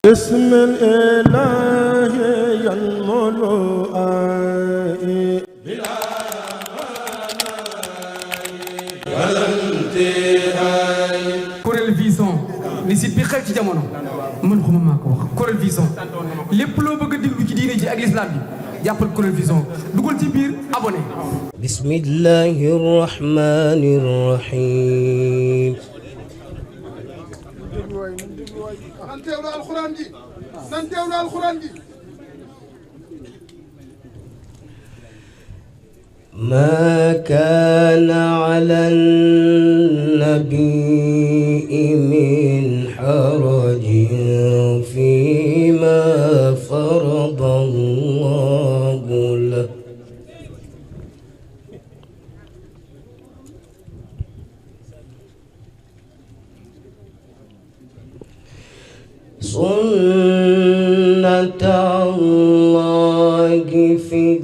بسم الإله ينمو بلا ولا انتهاء. Kuréel Vision li si bi xew ci jamono man xuma maa ko wax Kuréel Vision lépp loo bëgg a déglu ci diine ji ak l'islam bi jàppal Kuréel Vision dugal ci biir abonné. bismillahi rahmani rahim. nan teewlu alxuraan ji nan teewlu alxuraan ji. ما كان على النبي من حرج فيما فرض الله له سنة الله في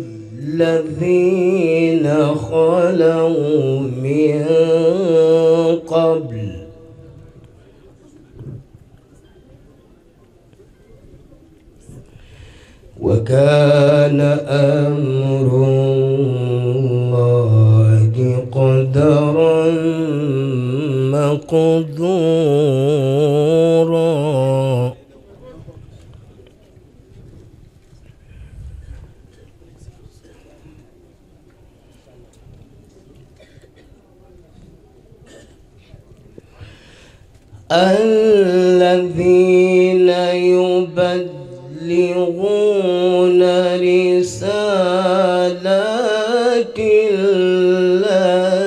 الذين خلوا من قبل وكان أمر الله قدرا مقدورا. الذين يبلغون رسالات الله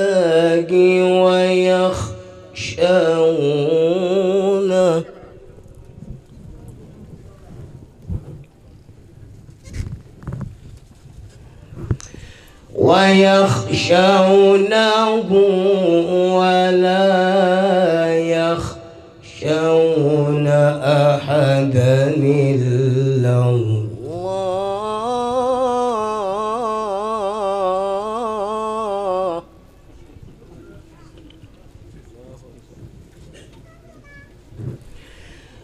ويخشونه ولا يخشون أحدا إلا الله.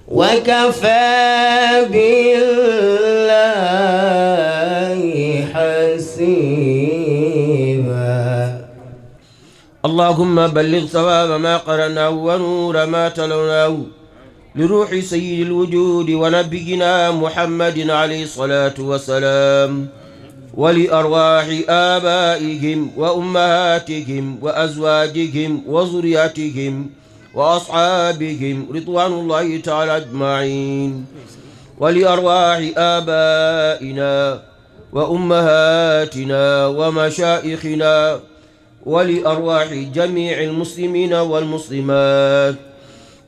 وكفى بالله حسيبا. اللهم بلغ ثواب ما قرأناه ونور ما تلوناه لروح سيد الوجود ونبينا محمد عليه الصلاة والسلام ولأرواح آبائهم وأمهاتهم وأزواجهم وذرياتهم وأصحابهم رضوان الله تعالى أجمعين ولأرواح آبائنا وأمهاتنا ومشائخنا ولأرواح جميع المسلمين والمسلمات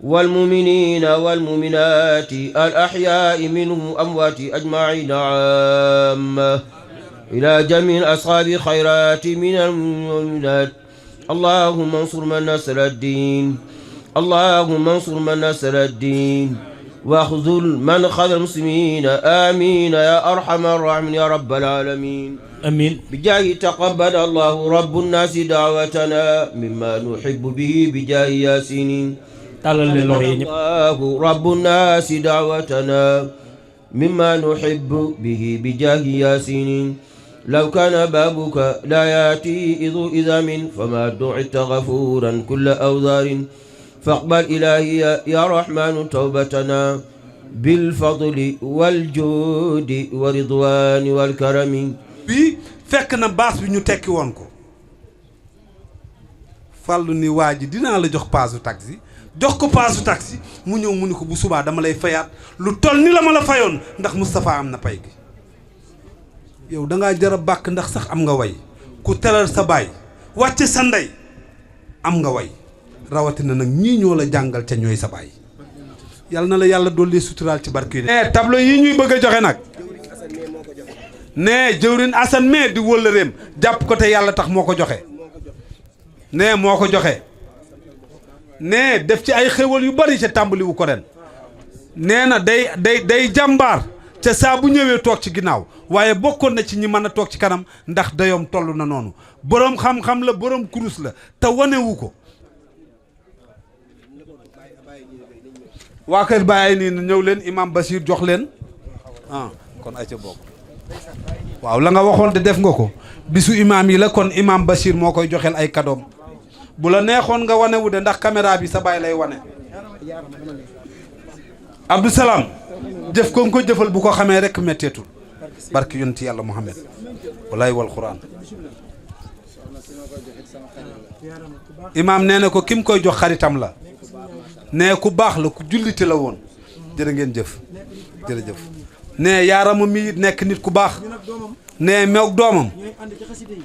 والمؤمنين والمؤمنات الأحياء منهم أموات أجمعين عامة إلى جميع أصحاب خيرات من المؤمنات. اللهم انصر من نصر الدين اللهم انصر من نصر الدين واخذل من خذل المسلمين. آمين يا أرحم الراحمين يا رب العالمين. أمين. بجاه تقبل الله رب الناس دعوتنا مما نحب به بجاه ياسين. الله رب الناس دعوتنا مما نحب به بجاه ياسين. لو كان بابك لا يأتي إذا من فما دعت غفورا كل أوذار فاقبل إلهي يا رحمن توبتنا بالفضل والجود والرضوان والكرم. bi fekk na baas bi ñu tekki woon ko Fallou ni waa ji dinaa la jox paasu taxi jox ko paasu taxi mu ñëw mu ni ko bu subaa dama lay fayaat lu toll ni la ma la fayoon ndax Moustapha am na pay gi. yow da ngaa jar a bàkk ndax sax am nga way ku teral sa baay wàcce sa ndey am nga way rawatina nag ñii ñoo la jàngal ca ñooy sa baay yal na la yàlla dolli suturaal ci barke yi. tableau yi ñuy bëgg a joxe nag nee jëwrin Assane mais di wëllëreem jàpp ko te yàlla tax moo ko joxe nee moo ko joxe nee def ci ay xéwal yu bari ca tàmbaliwu ko ren nee na day jàmbaar ca saa bu ñëwee toog ci ginnaaw waaye bokkoon na ci ñi mën a toog ci kanam ndax dayoom toll na noonu boroom xam-xam la boroom kurus la te wanewu ko waa kër Baye nii ñëw leen imam Bachir jox leen kon ay ca bokk waaw la nga waxoon de def nga ko bisu imam yi la kon imam Bachir moo koy joxeel ay kadoom bu la neexoon nga wane wu de ndax caméra bi sa baay lay wane Abdou Salam jëf ko nga ko jëfal bu ko xamee rek metteetul barki yonti yàlla Muhammad walaay wal Quraan imaam nee na ko kim koy jox xaritam la nee ku baax la ku jullite la woon jërë ngeen jëf jërëjëf nee yaarama mi nekk nit ku baax nee meeg doomam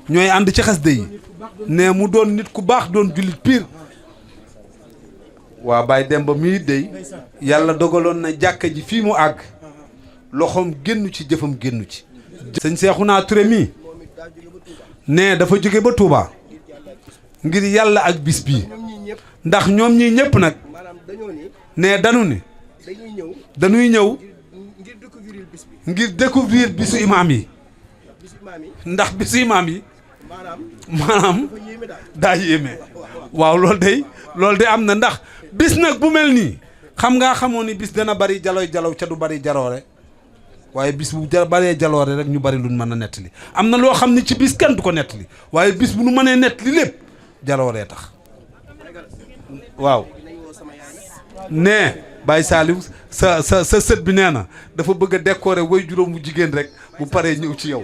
ñooy ànd ci xasida yi nee mu doon nit ku baax doon jullit piir waa Baye Demba mii dey yàlla dogaloon na jàkka ji fii mu àgg loxoom génnu ci jëfam génnu ci sëñ Seexuna Ture mii nee dafa jóge ba Touba ngir yàlla ak bis bii ndax ñoom ñii ñëpp nag nee danu ni dañuy ñëw ngir découvrir bisu imaam yi ndax bisu imaam yi maanaam daa yéeme waaw loolu de am na ndax bis nag bu mel nii xam ngaa xamoon ni bis dana bari jalow ca du bari jaroore waaye bis bu baree jaloore rek ñu bari luñ mën a nettali am na loo xam ne ci bis kenn du ko nettali waaye bis bu nu mënee nettali lépp jalooree tax waaw nee Baye Saliou sa sët bi nee na dafa bëgg a décorer way juróom bu jigéen rek bu paree ñëw ci yow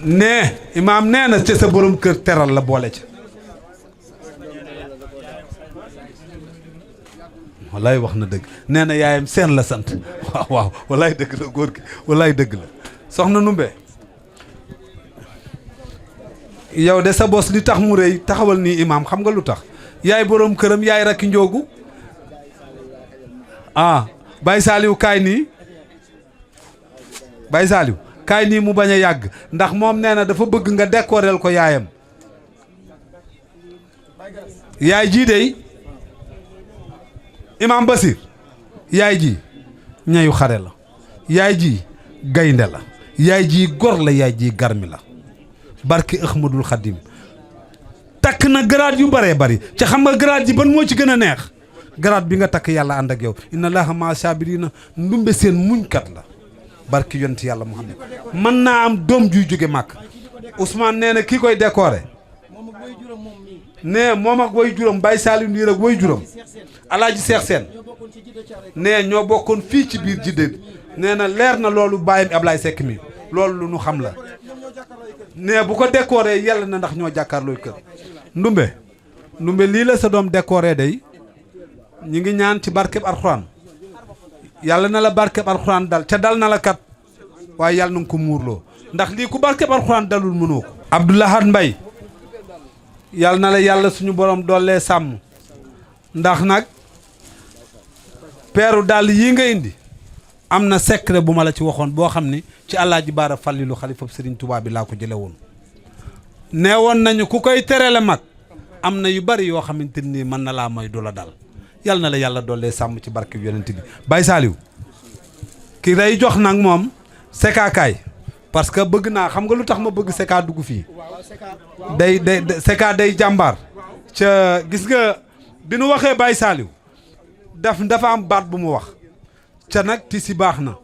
nee imaam nee na ca sa borom kër teral la boole ca wallaay wax na dëgg nee na yaayam seen la sant waaw wallaay dëgg la góor gi wallaay dëgg la soxna Numbe yow de sa bos li tax mu rëy taxawal nii imaam xam nga lu tax yaay borom këram yaay rakki njoogu Baye Saliou kaay nii Baye Saliou kaay nii mu bañ a yàgg ndax moom nee na dafa bëgg nga décoreel ko yaayam yaay jii dey imaam Basir yaay ji ñayu xare la yaay ji gaynde la yaay ji gor la yaay ji garmi la barki Ahmadul Xadim takk na grade yu bëree bëri ca xam nga grade ji ban moo ci gën a neex grade bi nga takk yàlla ànd ak yow inna allaha maa saabiriina ndumbe seen muñkat la barki yonti yàlla Muhammad mën naa am doom juy jóge màkk Ousmane nee na kii koy décorer nee moom ak way juróom Baye Saliou Ndiir ak way juróom Alaaji Seex Seen nee ñoo bokkoon fii ci biir jidde nee na leer na loolu bàyyam Ablaye Seck mi loolu lu nu xam la nee bu ko décorer yàlla na ndax ñoo jàkkaarlooy kër ndumbe lii la sa doom décorer day ñi ngi ñaan ci barkeb alxuraan yàlla na la barkeb alxuraan dal ca dal na la kat waaye yàlla na nga ko muurloo ndax lii ku barkeb alxuraan dalul mënoo ko Abdoulahad Mbaye yàlla na la yàlla suñu borom dollee sàmm ndax nag peeru dàll yii nga indi am na secret bu ma la ci waxoon boo xam ni ci Alaaji Baara Fallilu xalifa Sëriñ Tuubaa bi laa ko jële woon nee woon nañu ku koy terele mag am na yu bari yoo xamante ni mën na laa may du la dal yàlla na la yàlla dollee sàmm ci barke yonent bi Baye Saliou ki day jox nag moom sekaakaay parce que bëgg naa xam nga lu tax ma bëgg seka dugg fii day seka day jàmbaar ca gis nga bi nu waxee Baye Saliou dafa am baat bu mu wax ca nag tisi baax na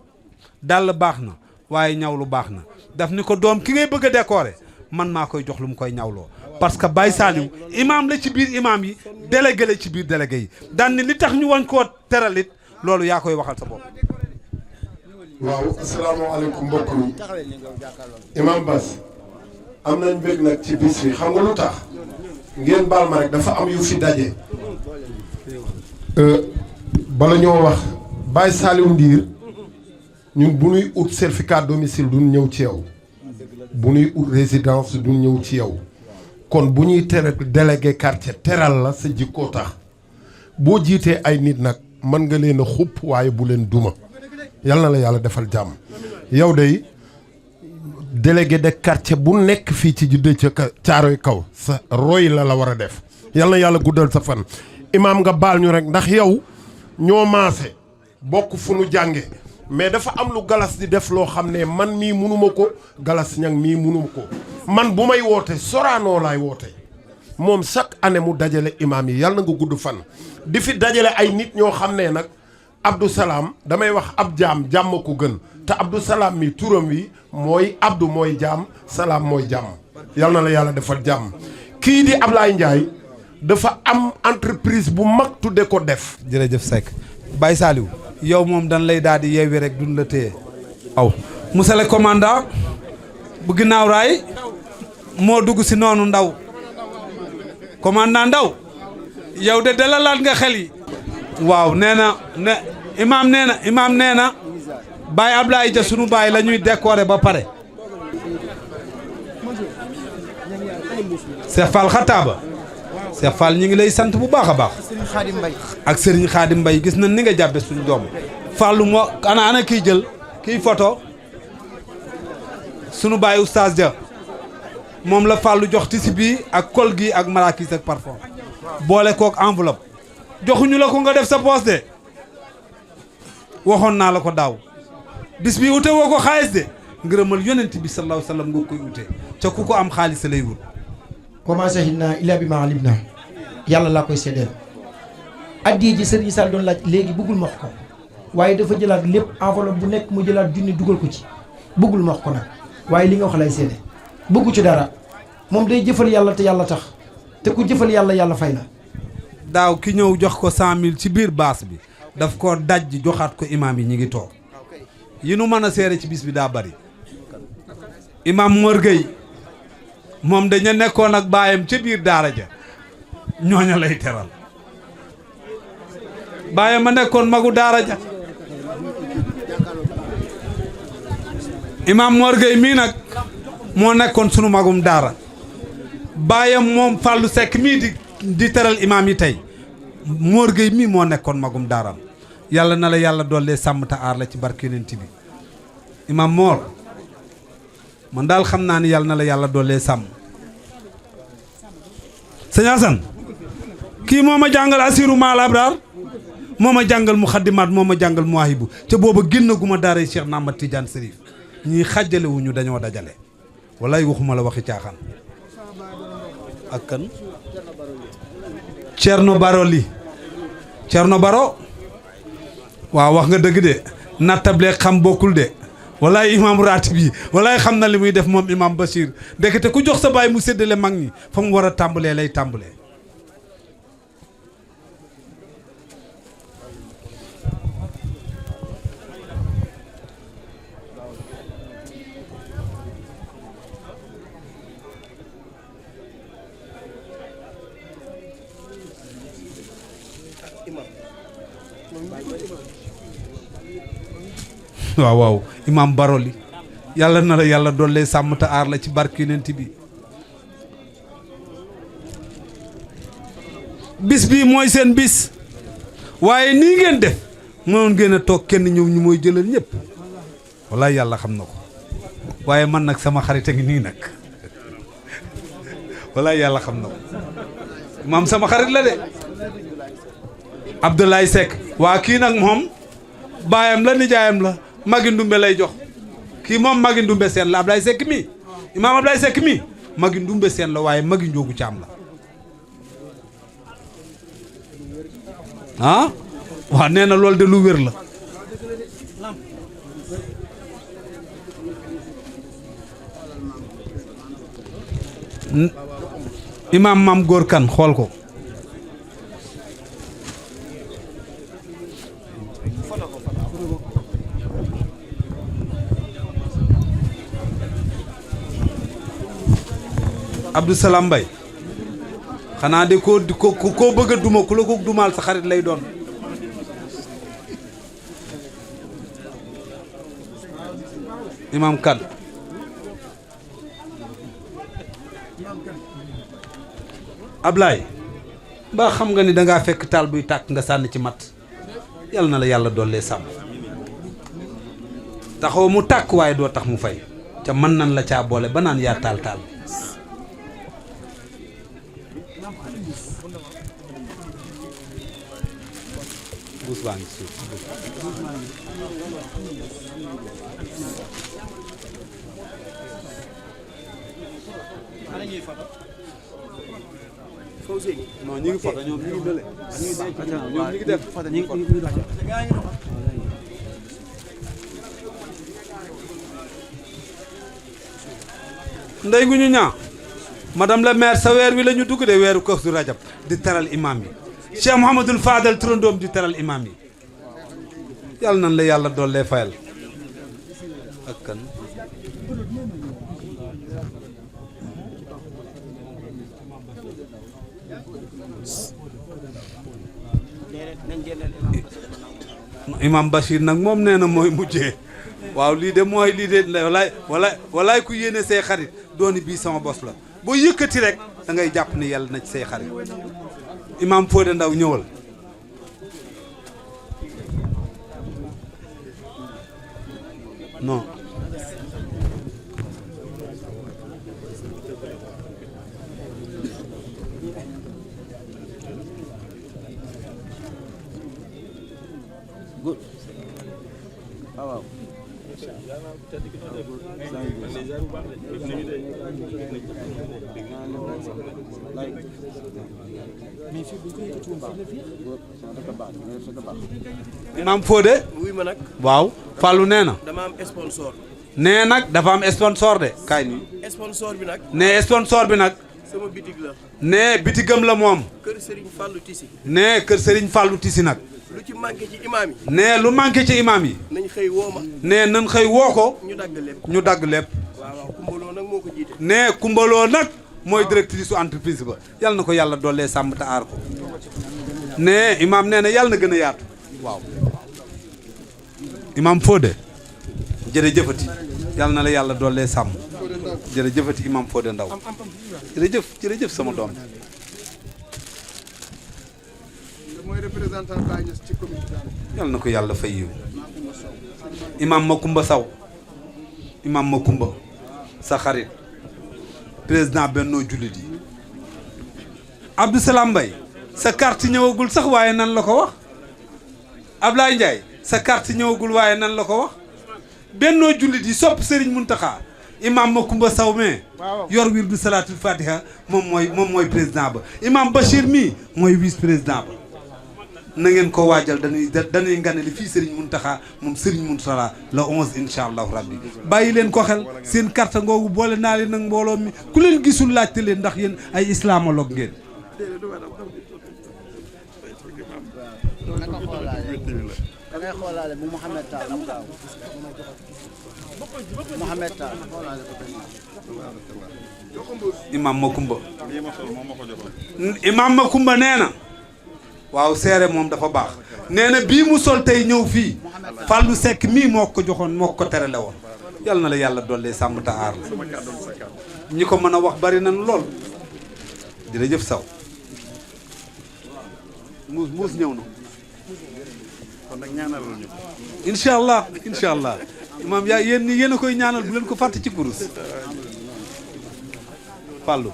dàll baax na waaye ñawlu baax na daf ni ko doom ki ngay bëgg a décorer man maa koy jox lu mu koy ñawloo parce que Baye Saliou imaam la ci biir imaam yi délégué la ci biir délégué yi daan ni li tax ñu wañ koo teralit loolu yaa koy waxal sa bopp. waaw asalaamaaleykum mbokk mi imaam Bass am nañ bëgg nag ci bis bi xam nga lu tax ngeen baal ma rek dafa am yu fi daje bala ñoo wax Baye Saliou Ndiir ñun bu ñuy ut certificat domicile duñ ñëw ci yow bu ñuy ut résidence duñ ñëw ci yow kon bu ñuy tere délégué quartier teral la sa jikkoo tax boo jiitee ay nit nag mën nga leen a xupp waaye bu leen duma yal na la yàlla defal jàmm yow day délégué de quartier bu nekk fii ci judde ca caaroy kaw sa roy la war a def yal na yàlla guddal sa fan imaam nga baal ñu rek ndax yow ñoo maase bokk fu nu jànge mais dafa am lu galas di def loo xam ne man mii munuma ko galas ñang mii munuma ko man bu may woote Sorano laay woote moom chaque année mu dajale imaam yi yàlla na nga gudd fan di fi dajale ay nit ñoo xam ne nag Abdou Salam damay wax ab jaam jàmm ko gën te Abdou Salam mi turam wi mooy Abdou mooy jaam Salam mooy jàmm yal na la yàlla defal jàmm. kii di Ablaye Ndiaye dafa am entreprise bu mag tudde ko def. jërëjëf Seck Baye Saliou yow moom dañ lay daal di yeewi rek duñ la téye. aw monsieur le commandant bu ginnaaw raay moo dugg si noonu Ndaw commandant Ndaw yow de dalalaat nga xel yi. waaw nee na ne imaam nee na Baye Ablaye Dia sunu baay la ñuy décorer ba pare. Cheikh Fall Xataaba Cheikh Fall ñu ngi lay sant bu baax a baax. ak Serigne Khadim Mbaye gis nañ ni nga jàppe suñu doom Fallu moo ana kiy jël kiy photo sunu baay Oustaz Dia moom la Fallu jox tisi bii ak kol gi ak marakis ak parfum boole kook enveloppe joxuñu la ko nga def sa poos de waxoon naa la ko daaw bis bi ute woo ko xaalis de ngërëmal yonent bi sallallahu alayhi wa sallam nga koy ute ca ku ko am xaalis lay wut. commencé naa ila bi ma alim na yàlla laa koy seddeel addiya ji sëriñ Sall doon laaj léegi bëggul ma wax ko waaye dafa jëlaat lépp enveloppe bu nekk mu jëlaat junni dugal ko ci bëggul ma wax ko nag waaye li nga wax lay seede bëggu ci dara moom day jëfal yàlla te yàlla tax te ku jëfal yàlla yàlla fay la. daaw ki ñëw jox ko 100 000 ci biir baas bi daf ko daj joxaat ko imaam yi ñi ngi toog yi nu mën a seere ci bis bi daa bari. imaam Mor Gueye moom dañu nekkoon ak baayam ca biir daara ja ñooña lay teral baayam ma nekkoon magu daara ja imaam Mor Gueye mii nag moo nekkoon sunu magum daara baayam moom Fallou Seck mii di teral imaam yi tey Mor Gueye mii moo nekkoon magum daaram yàlla na la yàlla dollee sàmm ta aar la ci barke yonent bi imaam Mor man daal xam naa ni yàlla na la yàlla dollee sàmm sëñ Assane kii moo ma jàngal asiru maal abraar moo ma jàngal muxaddimaat moo ma jàngal muwaahibu ca booba génnaguma daaray Cheikh Ahmad Tidiane Serif ñii xàjjale wuñu dañoo dajale walaay waxuma la waxi caaxaan ak kan Cerno Baro li Cerno Baro waaw wax nga dëgg de nattable xam bokkul de walaay imaam raatib yi walaay xam na li muy def moom imaam Bachir ndekete ku jox sa baay mu séddale mag ñi fa mu war a tàmbalee lay tàmbalee. waaw waaw imaam Baroli yàlla na la yàlla dollee sàmm te aar la ci barke yonent bi bis bii mooy seen bis waaye nii ngeen def mënoon ngeen a toog kenn ñëw ñu mooy jëlal ñëpp wallaay yàlla xam na ko waaye man nag sama xarit a ngi nii nag wallaay yàlla xam na ko imaam sama xarit la de Abdoulaye Seck waa kii nag moom baayam la nijaayam la magi ndumbe lay jox kii moom magi ndumbe seen la Ablaye Seck mi imaam Ablaye Seck mi magi ndumbe seen la waaye magi njoogu caam la ah waaw nee na loolu de lu wér la imaam Maam Góor Kan xool ko Abdou Salam Mbaye xanaa de koo bëgg a duma ku la ko dumaal sa xarit lay doon imaam kan Ablaye ba xam nga ni dangaa fekk taal buy tàkk nga sànni ci matt yàlla na la yàlla dollee sàmm taxaw mu tàkk waaye doo tax mu fay ca mën nan la caa boole ba naan yaa taal taal buus baa ngi suuf non ñu ngi foto ñoom ñu ngi dële ñoom ñu ngi def ndey gu ñu ñaa madame la maire sa weer wi la ñu dugg de weeru Kazu Rajab di teral imam yi Cheikh Mouhamadoul Fadal turandoom di teral imam yi yàlla nan la yàlla doollee fayal ak kan imam Bachir nag moom nee na mooy mujjee waaw lii de walaay ku yéene say xarit dooni bii sama bos la boo yëkkati rek da ngay jàpp ni yàlla na ci say xarit imam Fodé Ndaw ñëwal non waaw imam Fodé wuy ma nag waaw Fallou nee na dama am sponsor nee nag dafa am sponsor de kaay nii sponsor bi nag nee sponsor bi nag sama bitig la nee bitigam la moom kër Serigne Fallou Tissi nee kër Serigne Fallou Tissi nag lu ci manqué ci imaam yi nee lu manqué ci imam yi nañ xëy woo ma nee nan xëy woo ko ñu dagg lépp ñu dagg lépp waaw kumbaloo nag moo ko jiite nee kumbaloo nag mooy directrice su entreprise ba yàlla na ko yàlla dollee sàmm te aar ko nee imam nee na yàlla na gën a yaatu waaw imam Fodé jërëjëfati yàlla na la yàlla dollee sàmm jërëjëfati imam Fodé Ndaw jërëjëf sama doom mooy représentant Baye Niass ci commune yàlla na ko yàlla fay yiw imam Makumba Saw imam Makumba sa xarit président Benno Jullit yi Abdou Salam Mbaye sa carte ñëwagul sax waaye nan la ko wax Ablaye Ndiaye sa carte ñëwagul waaye nan la ko wax Benno Jullit yi sopp Serigne Mountakha imam Makumba Saw mais yor wirdu salaatul fatiha moom mooy président ba imam Bachir mii mooy vice président ba na ngeen ko waajal dañuy nganali fii Serigne Mountakha moom Serigne Mountakha la 11 incha allahu rabbi bàyyi leen ko xel seen carte ngoogu boole naa leen nag mbooloo mi ku leen gisul laajte leen ndax yéen ay islamologue ngeen. da ngay xoolaale bu Mouhamed Tall mu gaaw Mouhamed Tall xoolaale ko imam Makumba imam Makumba nee na waaw seere moom dafa baax nee na bii mu sol tey ñëw fii Fallou Seck mii moo ko joxoon moo ko terale woon yàlla na la yàlla dollee sàmm ta aar la ñi ko mën a wax bari nañ lool jërëjëf Saw muus ñëw na kon nag ñaanalal ñu incha allah imaam yaa yéen a koy ñaanal bu leen ko fàtte ci kurus Fallou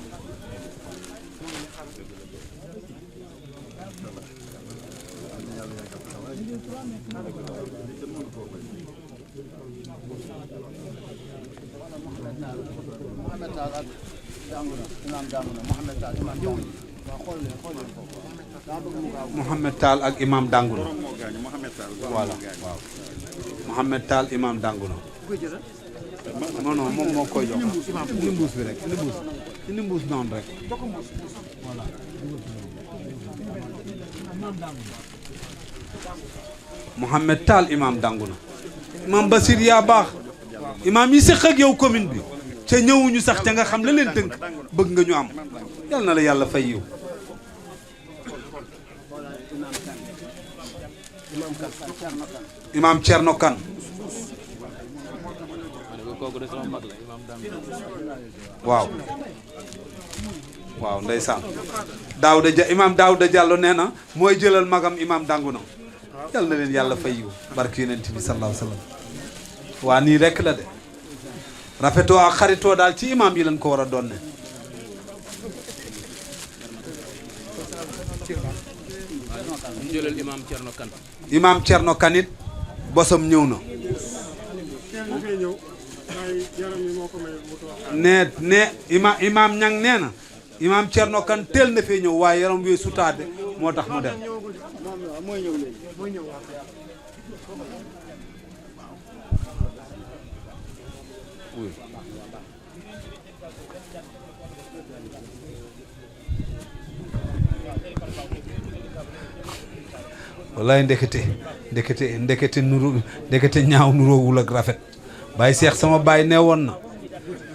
Mouhamed Tall ak imam Dangouna voilà waaw Mouhamed Tall imam Dangouna non moom moo koy jox indi mbuus bi rek indi mbuus noonu rek voilà Mouhamed Tall imam Dangouna imam Basir yaa baax imam yi séq ak yow commune bi ca ñëwuñu sax ca nga xam la leen tënk bëgg nga ñu am yal na la yàlla fay yiw imam Thierno Kane waaw ndeysaan imam Daouda Diallo nee na mooy jëlal magam imam Dangouna yal na leen yàlla fay yiw barke yonent bi sallallahu alayhi wa sallam waa nii rekk la de rafetoo ak xaritoo daal ci imam yi lañ ko war a doon ne jëlal imam Thierno Kane imam Thierno Kane it bosam ñëw na ne imam ñang nee na imaam Thierno Kane teel na fee ñëw waaye yaram wee sutaade moo tax mu dem mooy ñëw léegi mooy ñëw wallaay ndekete ñaaw nuroowul ak rafet Baye Cheikh sama baay nee woon na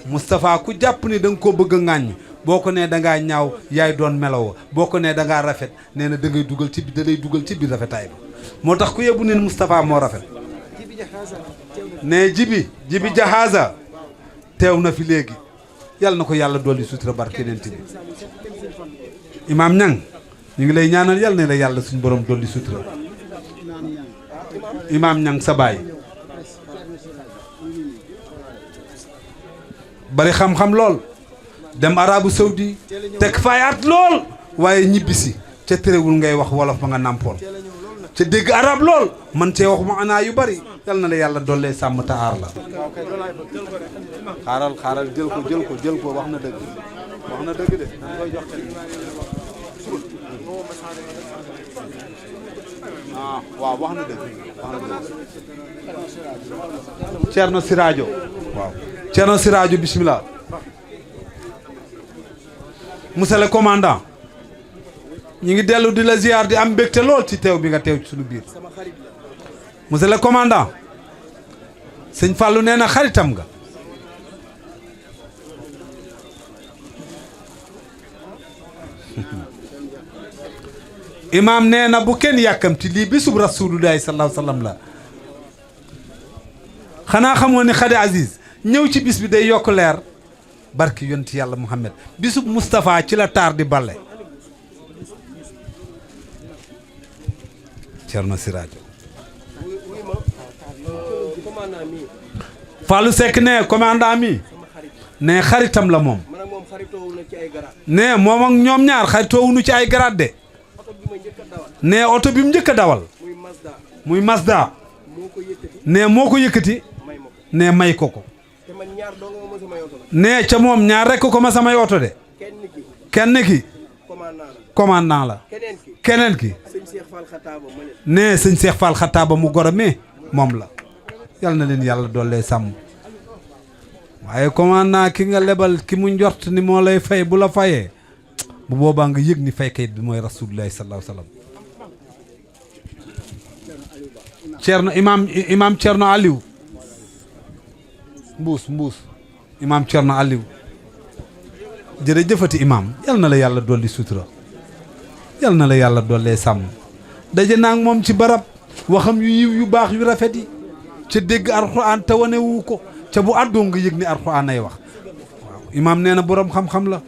Moustapha ku jàpp ni da nga koo bëgg a ŋàññ boo ko nee da ngaa ñaaw yaay doon melow boo ko nee da ngaa rafet nee na da ngay dugal ci da lay dugal ci biir rafetaay ba moo tax ku yebbu ne Moustapha moo rafet ne jibi jahaza teew na fi léegi yàlla na ko yàlla dolli sutura barke nent bi imaam ñang ñu ngi lay ñaanal yàlla ne la yàlla suñu borom dolli sutura imaam ñang sa baay bari xam-xam lool dem arabu saudi teg fay at lool waaye ñibbisi ca terewul ngay wax wolof ba nga nàmpoon ca dégg arab lool man cee wax ma anaa yu bari yal na la yàlla dollee sàmm ta aar la xaaral jël ko wax na dëgg de dañ koy jox waaw wax na dëgg Thierno Siradio waaw Thierno Siradio bismillah monsieur le commandant ñi ngi dellu di la ziar di am mbégte lool ci teew bi nga teew ci suñu biir monsieur le commandant sëñ Fallou nee na xaritam nga imaam nee na bu kenn yàkkamti lii bisub rasulullahi sallallahu alayhi wa sallam la xanaa xamoo ni Khady Aziz ñëw ci bis bi day yokk leer barki yonti yàlla Muhammad bisub Moustapha ci la taar di balle Thierno Siradio Fallou Seck ne commandant mi ne xaritam la moom ne moom ak ñoom ñaar xaritoowuñu ci ay garaat de ne oto bi mu njëkk a dawal muy Mazda ne moo ko yëkkati ne may ko ne ca moom ñaar rekk ko ma samay oto de kenn ki commandant la keneen ki ne sëñ Cheikh Fall Xataaba mu goro me moom la yal na leen yàlla dollee sàmm waaye commandant ki nga lebal ki mu njort ni moo lay fay bu la fayee bu boobaa nga yëg ni faykayit bi mooy rasulullahi sallallahu alayhi wa sallam Thierno imam Thierno Aliou mbuus imam Thierno Aliou jërëjëfati imam yal na la yàlla dolli sutura yal na la yàlla dollee sàmm daje naa ak moom ci barab waxam yu yiw yu baax yu rafet yi ca dégg alxuraan te wane wu ko ca bu àddoo nga yëg ni alxuraan ay wax waaw imam nee na boroom xam-xam la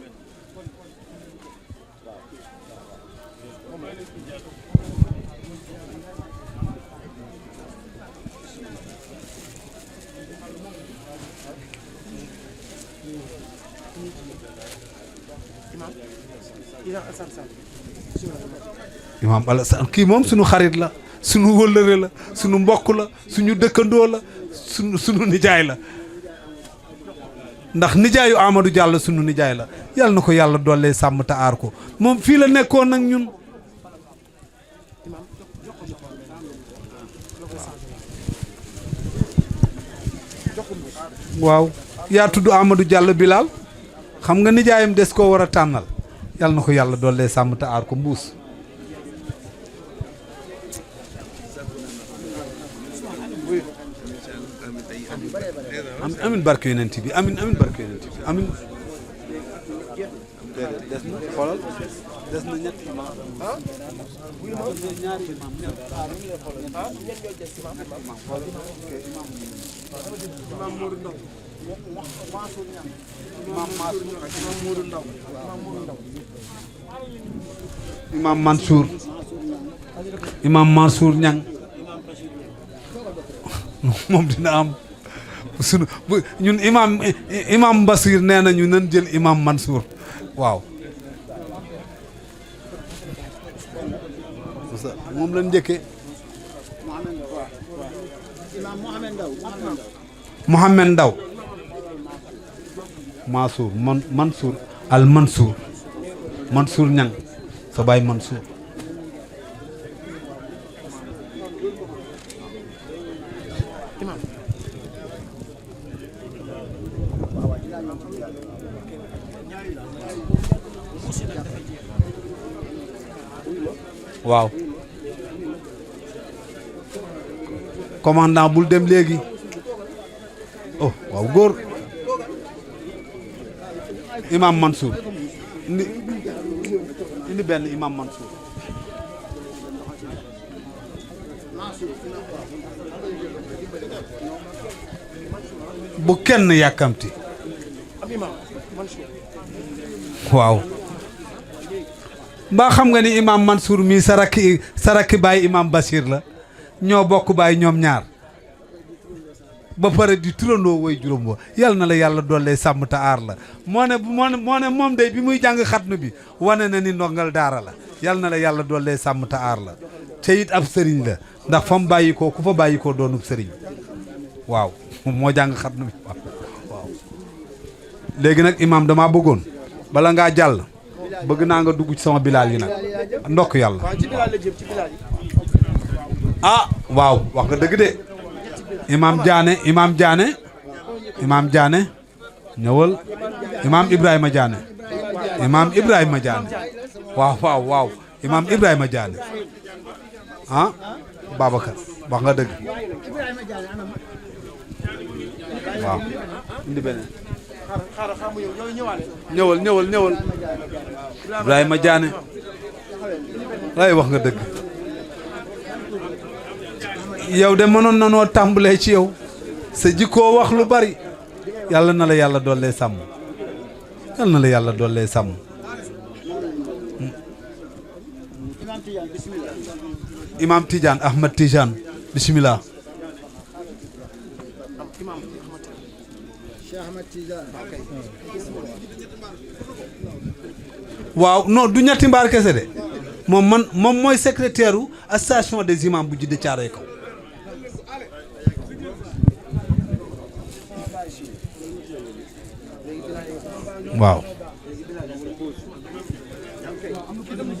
imaam Alassane kii moom suñu xarit la suñu wëllëre la suñu mbokk la suñu dëkkandoo la suñu nijaay la ndax nijaayu Amadou Diallo suñu nijaay la yàlla na ko yàlla dollee sàmm te aar ko moom fii la nekkoon nag ñun waaw yaa tudd Amadou Diallo Bilal xam nga nijaayam des koo war a tànnal yàlla na ko yàlla dollee sàmm te aar ko mbuus amin barke yonent bi amin barke yonent bi amin des na xoolal des na ñett imam ñaari imam imam Mansour imam Mansour Niang moom dina am sunu ñun imam Basir nee nañu nan jël imam Mansour waaw moom lañ njëkkee Mohamed Ndaw Mansour al Mansour Mansour Ñang sa baay Mansour waaw commandant bul dem léegi oh waaw góor imam Mansour indi benn imam Mansour bu kenn yàkkamti waaw mbaa xam nga ni imam Mansour mii sa rakki baay imam Bachir la ñoo bokk baay ñoom ñaar ba pare di turandoo woy juróom wa yàlla na la yàlla dollee sàmm te aar la moo ne moom day bi muy jàng xatnu bi wane na ni ndongal daara la yàlla na la yàlla dollee sàmm te aar la te it ab sëriñ la ndax fa mu bàyyi ko ku fa bàyyi ko doonub sëriñ waaw moo jàng xatnu bi waaw léegi nag imaam damaa bëggoon bala ngaa jàll bëgg naa nga dugg ci sama bilaal yi nag ndokk yàlla ah waaw wax nga dëgg de imam Diané ñëwal imam Ibrahima Diané waaw imam Ibrahima Diané ah Babacar wax nga dëgg waaw indi beneen ñëwal Ibrahima Diané waaye wax nga dëgg yow de mënoon na noo tàmbalee ci yow sa jikkoo wax lu bari yàlla na la yàlla dollee sàmm yàlla na la yàlla dollee sàmm imam Tidiane Ahmed Tidiane bismillah waaw non du ñetti mbaar kese de moom mooy secrétaire u association des imams bu Djiddah Thiaroye Kaw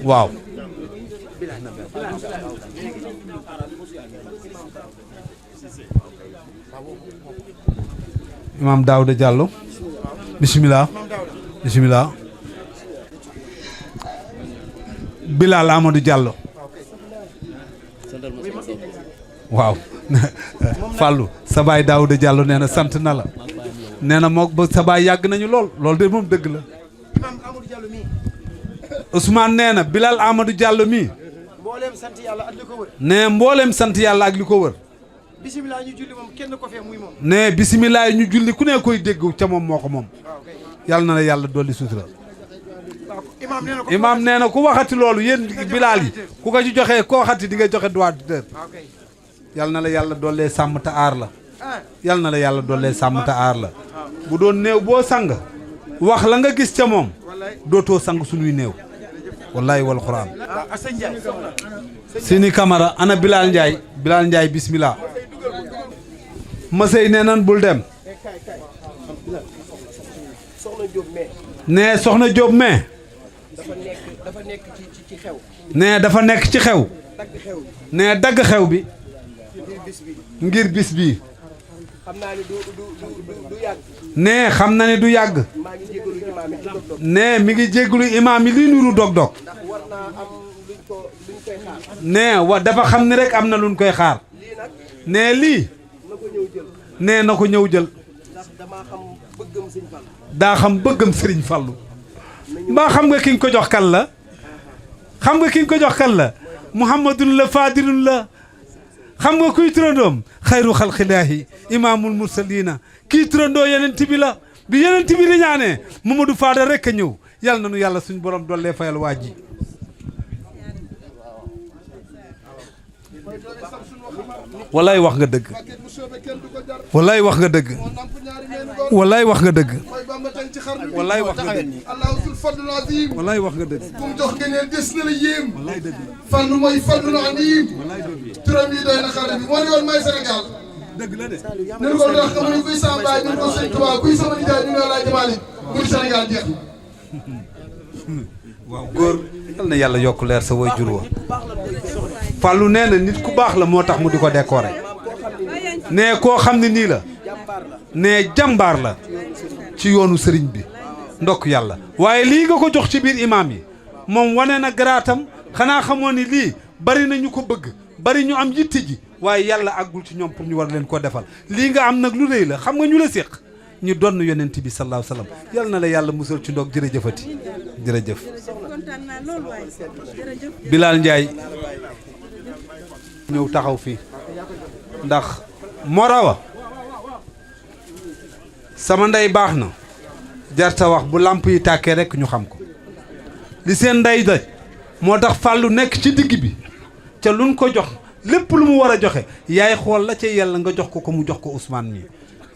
waaw imam Daouda Diallo bismillah Bilal Amadou Diallo waaw Fallou sa baay Daouda Diallo nee na sant na la nee na mook ba sa baay yàgg nañu loolu de moom dëgg la Ousmane nee na Bilal Amadou Diallo mii mbooleem sant yàlla ak li ko wër nee mbooleem sant yàlla ak li ko wër bisimilah ñu julli moom kenn ko fee muy moom nee bisimilah ñu julli ku ne koy dégg ca moom moo ko moom yàlla na la yàlla dolli sutura imaam nee na ku waxati loolu yéen bilaal yi ku ko ci joxee koo waxati di nga joxe droit d'auteur yàlla na la yàlla dollee sàmm te aar la yàlla na la yàlla dollee sàmm te aar la bu doon néew boo sang wax la nga gis ca moom dootoo sang suñuy néew wallahi wal quran Sini Camara ana Bilal Ndiaye bismillah masey nee nan bul dem nee soxna Diop mais nee dafa nekk ci xew nee dagg xew bi ngir bis bii nee xam na ne du yàgg nee mi ngi jégalu imaam yi li nuru dog-dog nee dafa xam ni rek am na luñ koy xaar nee lii nee na ko ñëw jël daa xam bëggam Sëriñ Fallu mbaa xam nga ki nga ko jox kan la xam nga ki nga ko jox kan la Muhammadun la Fadilun la xam nga kuy turandoom xayru xalqilaahi imaamul mursalina kii turandoo yeneen bi la bi yeneen bi di ñaanee Mamadou Fadal rek a ñëw yàlla na nu yàlla suñ borom dollee fayal waa ji wallaay wax nga dëgg wallaay wax nga dëgg wallaay wax nga dëgg wallaay wax nga dëgg wallaay wax nga dëgg kum jox ngeen des na la yéem Fallu mooy Fallu alim turam yi doy na xale bi moo ne woon may Sénégal dëgg la de nenu ko wax xam ne kuy sama baay nenu ko sëñ Tuubaa kuy sama nijaay ñu ne laaj Malick muy Sénégal jeex waaw góor yal na yàlla yokk leer sa way jur wa Fallou nee na nit ku baax la moo tax mu di ko décorer nee koo xam ne nii la nee jàmbaar la ci yoonu sëriñ bi ndokk yàlla waaye lii nga ko jox ci biir imaam yi moom wane na garaatam xanaa xamoon ni lii bari na ñu ko bëgg bari ñu am yitte ji waaye yàlla àggul ci ñoom pour ñu war leen ko defal lii nga am nag lu rëy la xam nga ñu la séq ñu donn yonent bi sallallahu alayhi wasallam yal na la yàlla musal ci ndoog jërëjëfati jërëjëf Bilal Ndiaye ñëw taxaw fii ndax morawa sama ndey baax na jarta wax bu làmp yi tàkkee rek ñu xam ko li seen ndey daj moo tax Fallou nekk ci digg bi ca luñ ko jox lépp lu mu war a joxe yaay xool la ca yàlla nga jox ko mu jox ko Ousmane mii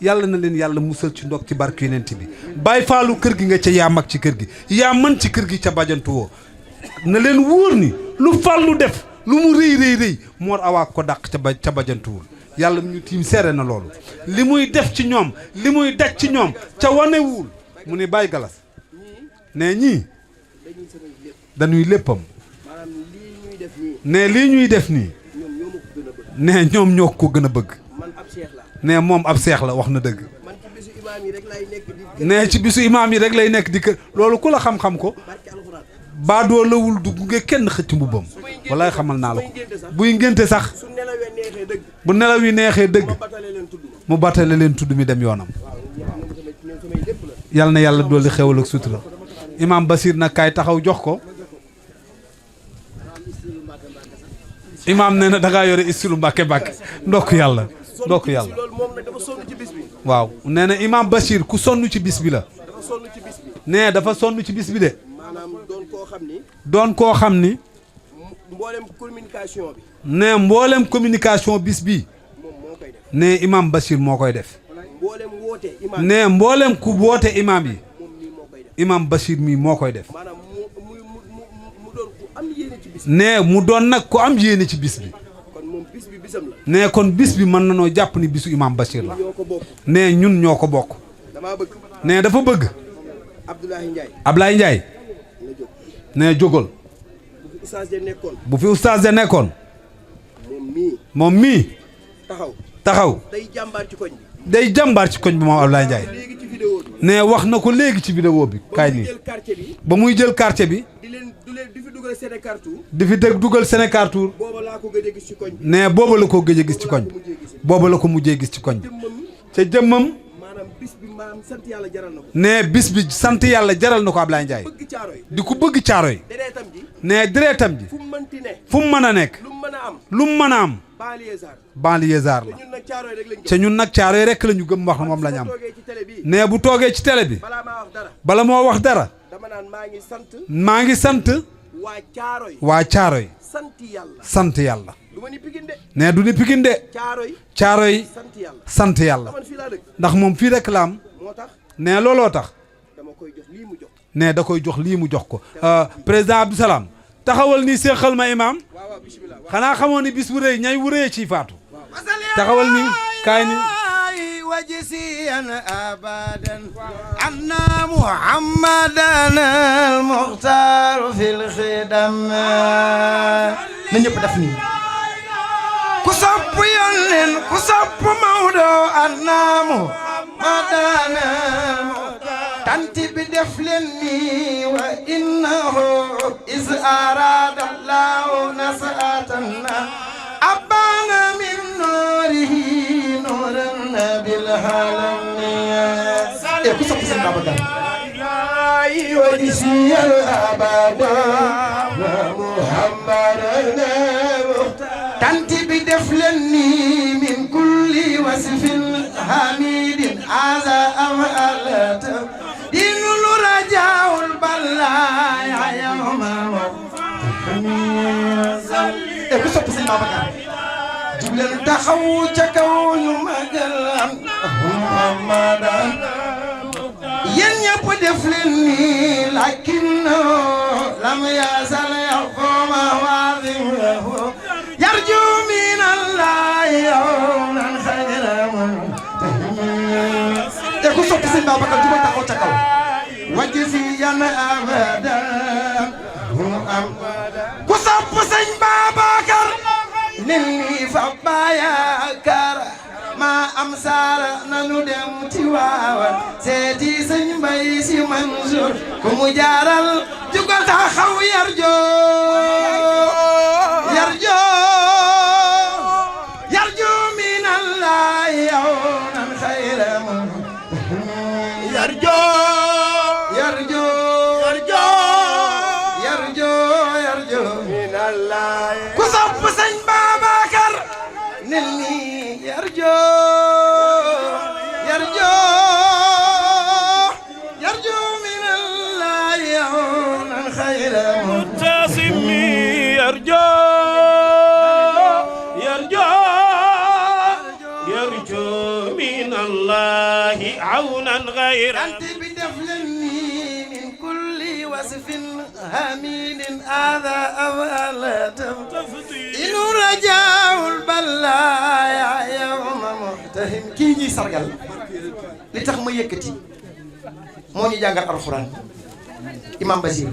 yàlla na leen yàlla musal ci ndog ci barke yonent bi bàyyi Fallou kër gi nga ca yaa mag ci kër gi yaa mën ci kër gi ca bajantu woo na leen wóor ni lu Fallou def lu mu rëy Mor Awa ko dàq ca bajantuwul yàlla ñu tiim seere na loolu li muy def ci ñoom li muy daj ci ñoom ca wanewul mu ne bàyyi galas ne ñii dañuy léppam ne lii ñuy def nii ne ñoom ñoo ko gën a bëgg ne moom ab seex la wax na dëgg ne ci bisu imaam yi rek lay nekk di kër loolu ku la xam-xam ko baadoo lawul du gunge kenn xëcc mbubbam walaay xamal naa la ko buy ngénte sax bu nelaw yi neexee dëgg mu battale leen tudd mi dem yoonam yal na yàlla dolli xewal ak sutura imaam Basir nag kaay taxaw jox ko imaam nee na dangaa yore istilu mbàkke ndokk yàlla waaw nee na imaam Basir ku sonn ci bis bi la nee dafa sonn ci bis bi de doon koo xam ni mboolem communication bi nee mboolem communication bis bi nee imaam Basir moo koy def nee mboolem ku woote imaam yi imaam Basir mii moo koy def nee mu doon nag ku am yéene ci bis bi nee kon bis bi mën na noo jàpp ni bisu imaam Basir la nee ñun ñoo ko bokk nee dafa bëgg Ablaye Ndiaye nee jógal bu fi oustaz de nekkoon moom mii taxaw day jàmbaar ci koñ bi moom Ablaye Ndiaye nee wax na ko léegi ci vidéo bi kaay nii ba muy jël quartier bi di fi dugal Sénécartour nee booba la ko gëj a gis ci koñ bi booba la ko mujjee gis ci koñ bi ca jëmmam nee bis bi sant yàlla jaral na ko Ablaye Ndiaye di ko bëgg caaro yi nee dereetam ji fu mu mën a nekk lu mu mën a am banlieusard la ca ñun nag caaro yi rek la ñu gëm wax na moom la ñu am nee bu toogee ci télé bi bala moo wax dara maa ngi sant waa caaro yi sant yàlla nee du ni Pikine de caaro yi sant yàlla ndax moom fii rek la am nee looloo tax nee da koy jox lii mu jox ko président Abdou Salam taxawal ni seexal ma imaam xanaa xamoon ni bis bu rëy ñay wu rëy ciy faatu taxawal ni kaay ni وجسيا أبدا أن محمدا المختار في الخدم نجيب دفني كسب يلن كسب مودو أن محمدا تنتي بدفلني وإنه إذ أراد الله نسأتنا أبانا من نوره نورا بالهلمية كسب سن بابا ودسي الأبدا محمدا تنتي بدفلني من كل وصف حميد هذا أمالة دين الرجاء البلايا يوم كسب سن بابا جبل تخو تكون مجلا محمدا ين يبو دفلني لكنه لم يزل يقوم واظم له يرجو من الله يوما خيرا كسب سن بابا جبل تخو تكون وجزيا ابدا am ku sopp sëñ Babacar nel ni fa Bayakar ma am saara nanu dem ci waawan seeti sëñ Mbay Si Mansour ku mu jaaral jugal taxaw yarjo yarjo yarjo minallahi yawnan khayran yarjo yarjo yarjo yarjo yarjo minallahi ku sopp sëñ Babacar nel ni yarjo yarjo yarjo minallahi yawnan khayran mutasimi yarjo yarjo yarjo minallahi awnan khayran anti bi def leen nii min kulli wasfin hamidin adha aw alatam inu rajaul balaya yawma muhtahim kii ñuy sargal li tax ma yëkkati moo ñu jàngal alxuraan imam Basir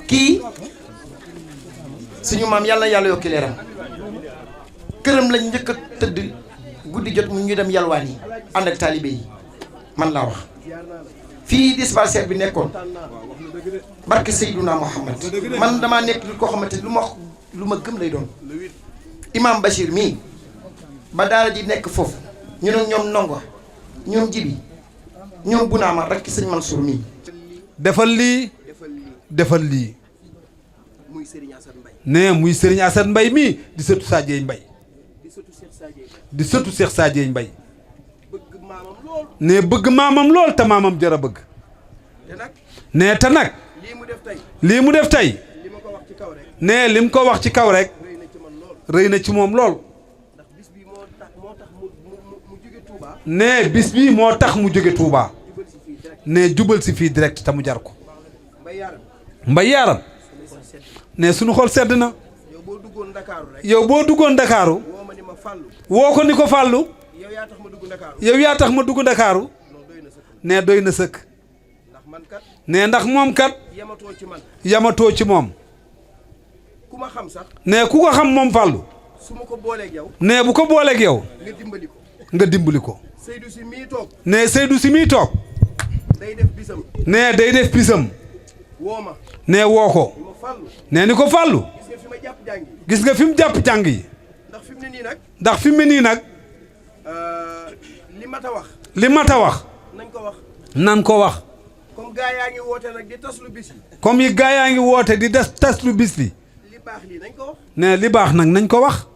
kii suñu maam yàlla yàlla yokki leeram këram lañ njëkk a tëdd guddi jot mu ñu dem yalwaan yi ànd ak taalibe yi man laa wax fii dispensaire bi nekkoon barke Seydouna Muhammad man damaa nekk nit koo xamante lu ma gëm lay doon imam Bachir mii ba daara ji nekk foofu ñu ne ñoom ndongo ñoom jibi ñoom bunaama rek sëñ Mansour mii defal lii defal lii muy Serigne Assane Mbaye ne muy Serigne Assane Mbaye mii di sëtu Sadio Mbaye di sëtu Cheikh Sadio Mbaye bëgg maamam lool ne bëgg maamam lool te maamam jara bëgg te nag ne te nag lii mu def tey lii mu def tey li ma ko wax ci kaw rek ne lim ko wax ci kaw rek rëy na ci man lool rëy na ci moom lool ndax bis bi moo tax mu jóge Touba ne bis bii moo tax mu jóge Touba jubal si fii direct ne jubal si fii direct te mu jar ko Mbay Yaaram Mbay Yaaram ne suñu xol sedd na yow boo duggoon Ndakaaru rek yow boo duggoon Ndakaaru woo ma ni ma fàllu woo ko ni ko fàllu yow yaa tax ma dugg Ndakaaru yow yaa tax ma dugg Ndakaaru non doy na sëkk ne doy na sëkk ndax man kat ne ndax moom kat yamatoo ci man yamatoo ci moom ku ma xam sax ne ku ko xam moom fàllu su ma ko booleeg yow ne bu ko booleeg yow nga dimbali ko nga dimbali ko Seydou si mii toog ne Seydou si mii toog day def bisam ne day def pisam woo ma ne woo ko ni ma fàllu ne ni ko fàllu gis nga fi ma jàpp jàngi gis nga fi mu jàpp jàng yi ndax fi mu ne nii nag ndax fi mu ne nii nag li mat a wax li mat a wax nañ ko wax nan ko wax comme gaa yaa ngi woote nag di tas lu bis yi comme yi gaa yaa ngi woote di des tas lu bis bi li baax lii nañ ko wax ne li baax nag nañ ko wax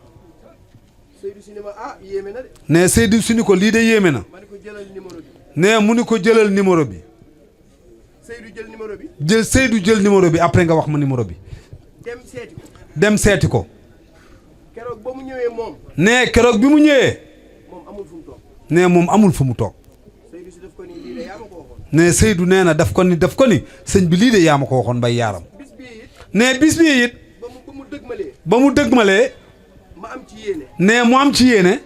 Seydou si ni ma ah yéeme na de ne Seydou su ni ko lii de yéeme na ma ne ko jëlal numéro bi ne mu ni ko jëlal numéro bi Seydou jël numéro bi Seydou jël numéro bi après nga wax ma numéro bi dem seeti ko dem seeti ko keroog ba mu ñëwee moom ne keroog bi mu ñëwee moom amul fu mu toog ne moom amul fu mu toog Seydou si daf ko ni lii de yaa ma ko waxoon ne Seydou nee na daf ko ni sëñ bi lii de yaa ma ko waxoon Mbay Yaaram bis bii it ne bis bii it ba mu dëgmalee ba mu dëgmalee ma am ci yéene ne mu am ci yéene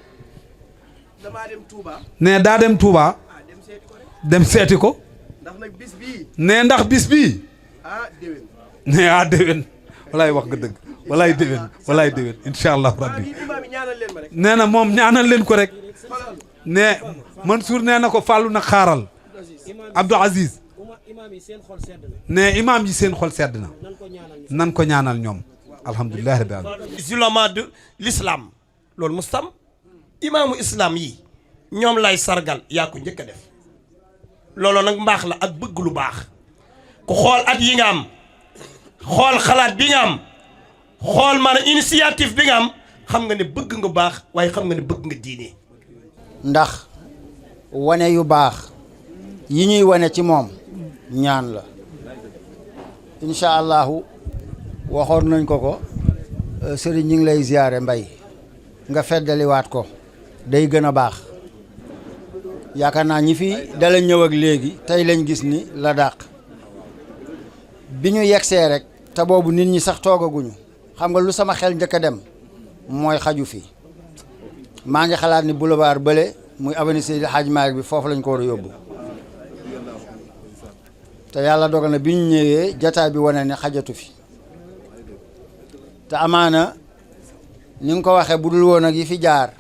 damaa dem Touba ne daa dem Touba ah dem seeti ko rek dem seeti ko ndax nag bis bii ne ndax bis bii ah déwén ne déwén walaay wax nga dëgg walaay déwén incha allahu rabbi lii imaam yi ñaanal leen ma rek nee na moom ñaanal leen ko rek xoolal ne Mansour nee na ko fàllu na xaaral Abdou Aziz ne imaam yi seen xol sedd na nan ko ñaanal ñoom alhamdulilah rabbil alamin zulama de l'islam loolu mustam imaamu islam yi ñoom lay sargal yaa ko njëkk a def loolu nag mbaax la ak bëgg lu baax ku xool at yi nga am xool xalaat bi nga am xool maanaam initiative bi nga am xam nga ne bëgg nga baax waaye xam nga ne bëgg nga diine. ndax wane yu baax yi ñuy wane ci moom ñaan la incha allahu waxoon nañ ko sëriñ ñi ngi lay ziyaare Mbay nga feddaliwaat ko day gën a baax yaakaar naa ñi fi dala ñëw ak léegi tey lañ gis ni la dàq bi ñu yegsee rek te boobu nit ñi sax toogaguñu xam nga lu sama xel njëkk a dem mooy xaju fi maa ngi xalaat ni boulevard bële muy avenue Seydi Hadji Malick bi foofu lañ ko war a yóbbu te yàlla dogal na bi ñu ñëwee jataay bi wane ne xajatu fi te amaana ni nga ko waxee bu dul woon ak yi fi jaar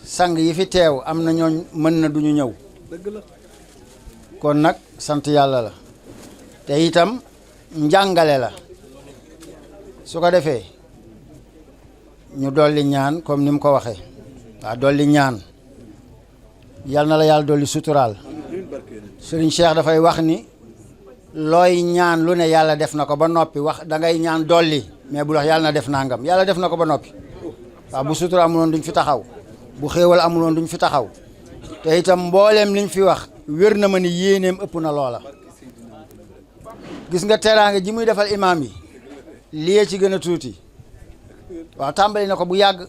sang yi fi teew am na ñooñ mën na duñu ñëw kon nag sant yàlla la te itam njàngale la su ko defee ñu dolli ñaan comme ni mu ko waxee waaw dolli ñaan yal na la yàlla dolli suturaal Serigne Cheikh dafay wax ni looy ñaan lu ne yàlla def na ko ba noppi wax da ngay ñaan dolli mais bu wax yàlla na def nangam yàlla def na ko ba noppi waaw bu sutura amuloon duñ fi taxaw bu xéewal amuloon duñ fi taxaw te itam mbooleem liñ fi wax wér na ma ni yéeneem ëpp na loola gis nga teraanga ji muy defal imaam yi lii ci gën a tuuti waaw tàmbali na ko bu yàgg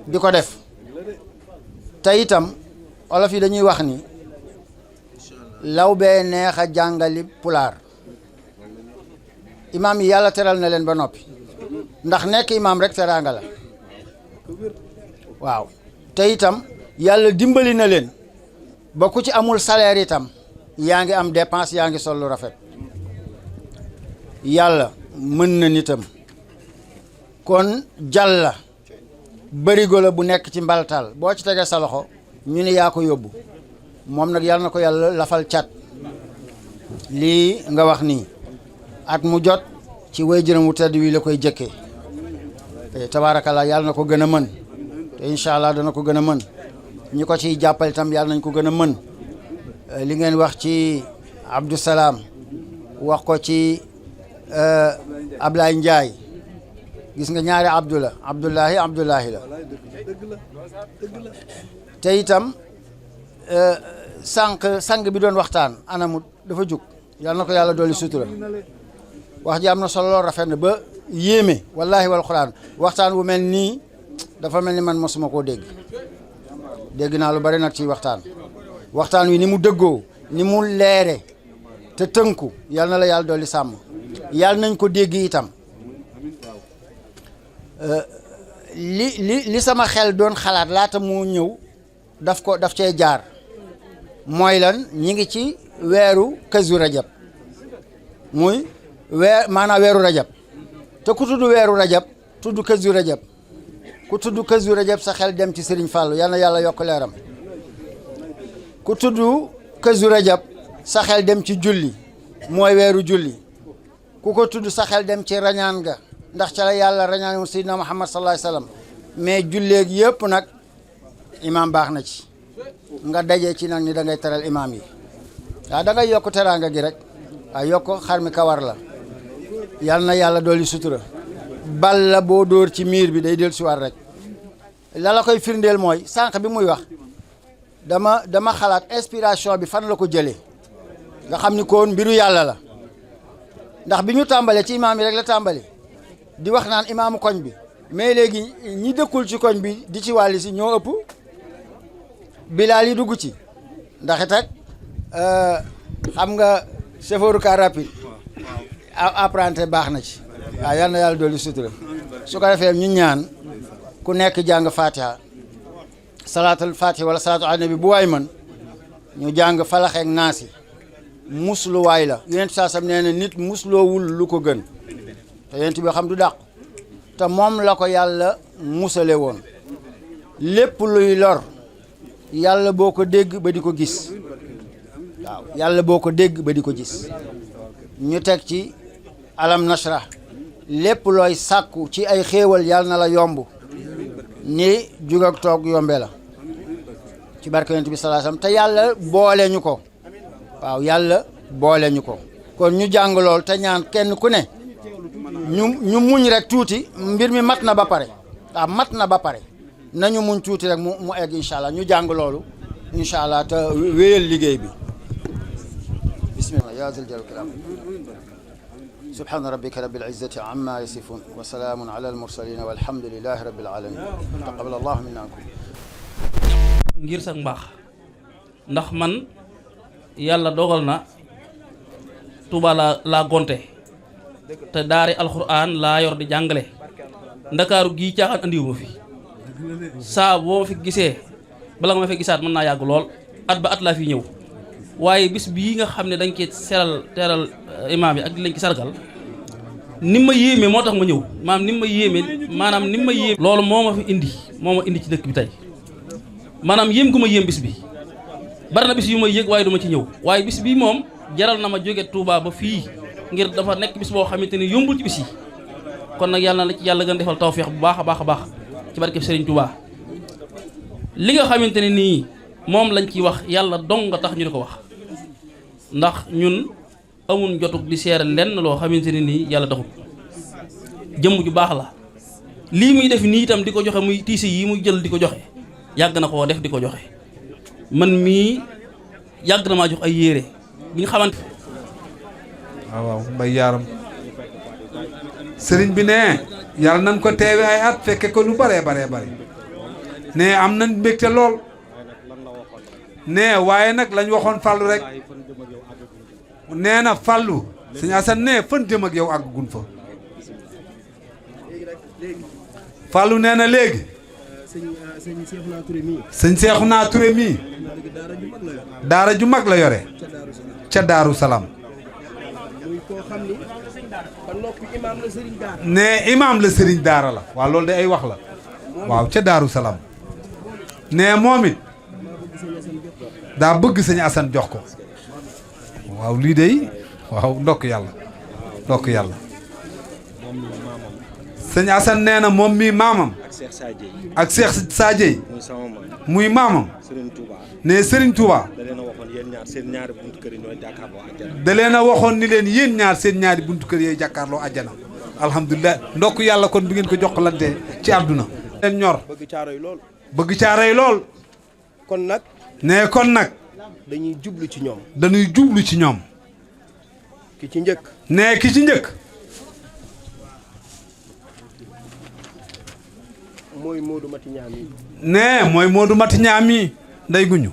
di ko def te itam olof yi dañuy wax ni law bee neex a jàngali pulaar imaam yi yàlla teral na leen ba noppi ndax nekk imaam rek teraanga la waaw te itam yàlla dimbali na leen ba ku ci amul salaire itam yaa ngi am dépense yaa ngi sol lu rafet yàlla mën na nitam kon jàlla bërigo la bu nekk ci mbaltal boo ci tegee sa loxo ñu ne yaa ko yóbbu moom nag yàlla na ko yàlla lafal cat lii nga wax nii at mu jot ci way jërëm wu tedd wi la koy jëkkee te tabaarakallaa yàlla na ko gën a mën te incha allah dana ko gën a mën ñi ko ciy jàppale itam yàlla nañ ko gën a mën li ngeen wax ci Abdou Salaam wax ko ci Ablaye Ndiaye gis nga ñaari Abdou la Abdullahi la te itam sang bi doon waxtaan anamut dafa jug yàlla na ko yàlla dolli sutura wax ji am na solo lool rafet na ba yéeme wallahi wal quran waxtaan wu mel nii dafa mel ni man mosuma koo dégg naa lu bari nag ci waxtaan wi ni mu dëggoo ni mu leere te tënku yàlla na la yàlla dolli sàmm yàlla nañ ko dégg itam li sama xel doon xalaat laata moo ñëw daf cee jaar mooy lan ñi ngi ci weeru kazu rajab muy maanaam weeru rajab te ku tudd weeru rajab tudd kazu rajab ku tudd kazu rajab sa xel dem ci Serigne Fallou yal na yàlla yokk leeram ku tudd kazu rajab sa xel dem ci julli mooy weeru julli ku ko tudd sa xel dem ci rañaan ga ndax ca la yàlla rañaan Seydina Muhammad sallallahu alayhi wasallam mais julleeg yëpp nag imaam baax na ci nga daje ci nag ni da ngay teral imaam yi waaw da ngay yokk teraanga gi rek waaw yokk xar mi kawar la yal na yàlla dolli sutura bal la boo dóor ci miir bi day del siwaat rek la koy firndeel mooy sànq bi muy wax dama xalaat inspiration bi fan la ko jëlee nga xam ni kon mbiru yàlla la ndax bi ñu tàmbalee ci imaam yi rek la tàmbali di wax naan imaamu koñ bi mais léegi ñi dëkkul ci koñ bi di ci wàlli si ñoo ëpp bilaal yi dugg ci ndax it ak xam nga chauffeur car rapide apprenti baax na ci waaw yal na yàlla dolli sutura su ko defee ñu ñaan ku nekk jàng fatiha salaatul fatiha wala salaatu ala nabi bu waay man ñu jàng falaxeek naasi musluwaay la yonent saa sam nee na nit musloowul lu ko gën te yonent bi xam du dàqu te moom la ko yàlla musale woon lépp luy lor yàlla boo ko dégg ba di ko gis waaw yàlla boo ko dégg ba di ko gis ñu teg ci alam nashra lépp looy sàkku ci ay xéewal yàlla na la yomb ni jug ak toog yombe la ci barke yonent bi sallallahu alayhi wasallam te yàlla boole ñu ko waaw yàlla boole ñu ko kon ñu jàng lool te ñaan kenn ku ne ñu muñ rek tuuti mbir mi mat na ba pare waaw mat na ba pare nañu muñ tuuti rek mu egg incha allah ñu jàng loolu incha allah te wéyal liggéey bi bismillah ya zal jalal kiram subhana rabbika rabbil izzati amma yasifun wa salaamun ala al mursalin walhamdulillahi rabbil alamin taqabbal allahu minna ngir sax mbaax ndax man yàlla dogal na Tuuba laa gonte te daari alxuraan laa yor di jàngale ndakaaru gii caaxaan andiwuma fi saa boo ma fi gisee bala nga ma fi gisaat mën naa yàgg lool at ba at laa fi ñëw waaye bis bii nga xam ne dañ koy seral teeral imaam yi ak di lañ ci sargal ni ma yéeme moo tax ma ñëw maanaam ni ma yéeme maanaam ni ma yéeme loolu moo ma fi indi moo ma indi ci dëkk bi tey maanaam yéem gu ma yéem bis bi bari na bis yu may yëg waaye duma ci ñëw waaye bis bii moom jaral na ma jóge Touba ba fii ngir dafa nekk bis boo xamante ni yombul ci bis yi kon nag yàlla na la ci yàlla gën a defal tawfeex bu baax a baax a baax ci barkeb Serigne Touba li nga xamante ne nii moom lañ ciy wax yàlla dong nga tax ñu di ko wax ndax ñun amun jotug di seere lenn loo xamante ne nii yàlla taxut jëmm ju baax la lii muy def nii itam di ko joxe muy tiisi yi muy jël di ko joxe yàgg na koo def di ko joxe man mii yàgg na maa jox ay yére bi nga xamante waaw mbay yaaram sëriñ bi ne yàlla nañ ko teewe ay at fekke ko lu bare ne am nañ mbégte lool ne waaye nag lañ waxoon fàllu rek nee na fàllu sëñ Assane ne fan jëm ak yow àggun fa fàllu nee na léegi sëñ Seexuna Ture mii daara ju mag la yore ca Daaru Salaam ne imaam la sëriñ daara la waaw loolu de ay wax la waaw ca Daaru Salaam ne moom it daa bëgg sëñ Assane jox ko waaw lii de waaw ndokk yàlla sëñ Assane nee na moom mii maamam ak Cheikh Sadio muy maamam ne Serigne Touba da leen a waxoon ni leen yéen ñaar seen ñaari buntu kër yooyu jàkkaarloo àjjana alhamdulilah ndokk yàlla kon bi ngeen ko jokkalante ci àdduna leen ñor bëgg caaray lool kon nag ne kon nag dañuy jublu ci ñoom ki ci njëkk ne ki ci njëkk mooy Modou Mati Ñaam yi ne mooy Modou Mati Ñaam yi nday guñu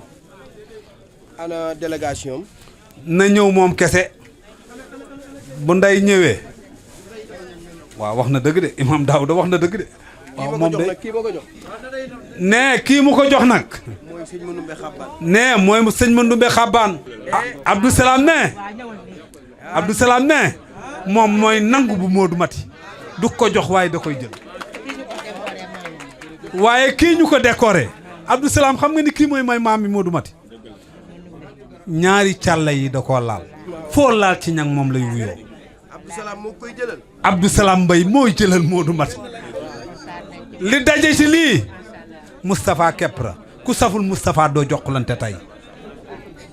ana délégation na ñëw moom kese bu nday ñëwee waaw wax na dëgg de imam Daouda wax na dëgg de waaw moom de kii ma ko jox ne kii mu ko jox nag mooy sëñ Mandumbe Xabbaan ne mooy sëñ Mandumbe Xabbaan Abdou Salaam ne moom mooy nangu bu Modou Mati du ko jox waaye da koy jël waaye kii ñu ko décoré Abdou Salaam xam nga ni kii mooy maam mi Modou Mati ñaari càlla yi da koo laal foo laal ci ñang moom lay wuyoo Abdou Salaam moo koy jëlal Abdou Salaam Mbay mooy jëlal Modou Mati li daje ci lii Moustapha Kepra ku saful Moustapha doo jokkalante tey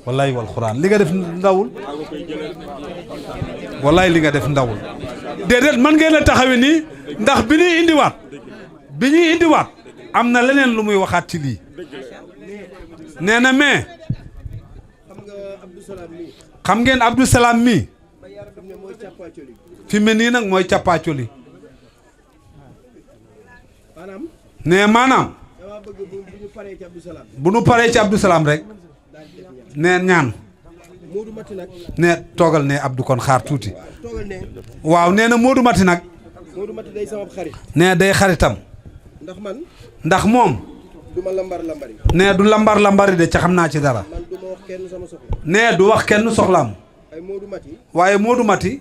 wallaay wal xuraan li nga def ndawul wallaay li nga def ndawul déedéet man ngeen a taxawe nii ndax bi ñuy indiwaat am na leneen lu muy waxaat ci lii nee na mais xam ngeen Abdou Salaam mii fi mu nii nag mooy càppaacoli ne maanaam bu nu paree ci Abdou Salaam rek ne ñaan ne toogal ne Abdou kon xaar tuuti waaw nee na Modou Mati nag ne day xaritam ndax moom ne du lambar de ca xam naa ci dara ne du wax kenn soxlaam waaye Modou Mati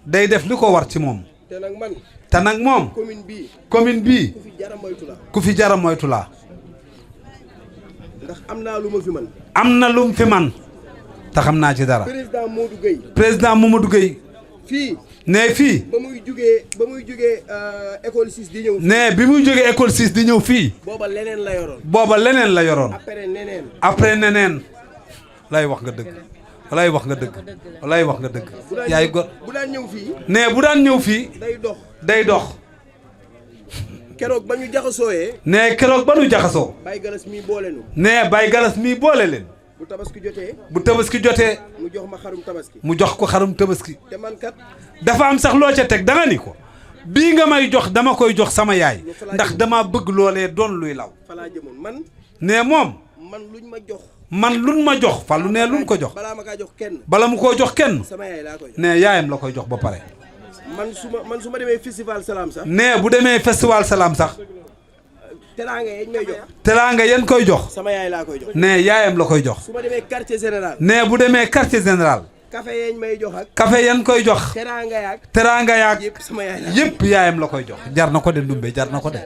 day def li ko war ci moom te nag moom commune bii ku fi jara moytu laa ndax am naa lu ma fi man am na lu mu fi man te xam naa ci dara président Mamadou Gueye fii ne fii ba muy jugee école 6 di ñëw ne bi muy jógee école 6 di ñëw fii booba leneen la yoroon après neneen lay wax nga dëgg walaay wax nga dëgg yaay got bu daan ñëw fii ne bu daan ñëw fii day dox keroog ba ñu jaxasooyee ne keroog ba ñu jaxasoo Baye Galas mii boole nu ne Baye Galas mii boole leen bu tabaski jotee mu jox ma xarum tabaski mu jox ko xarum tabaski te man kat dafa am sax loo ca teg danga ni ko bii nga may jox dama koy jox sama yaay ndax dama bëgg loolee doon luy law falaa jëmoon man ne moom man luñ ma jox Fallou ne luñ ko jox balaa ma kaa jox kenn bala mu koo jox kenn sama yaay laa koy ne yaayam la koy jox ba pare man su ma demee festival salaam sax ne bu demee festival salaam sax teraanga yañ may jox. teraanga yan koy jox. sama yaay laa koy jox. ne yaayam la koy jox. su ma demee quartier général. ne bu demee quartier général. café yañ may jox ak. café yan koy jox. teraanga yaag. yëpp sama yaay la yëpp yaayam la koy jox. jar na ko de Ndumbe jar na ko de.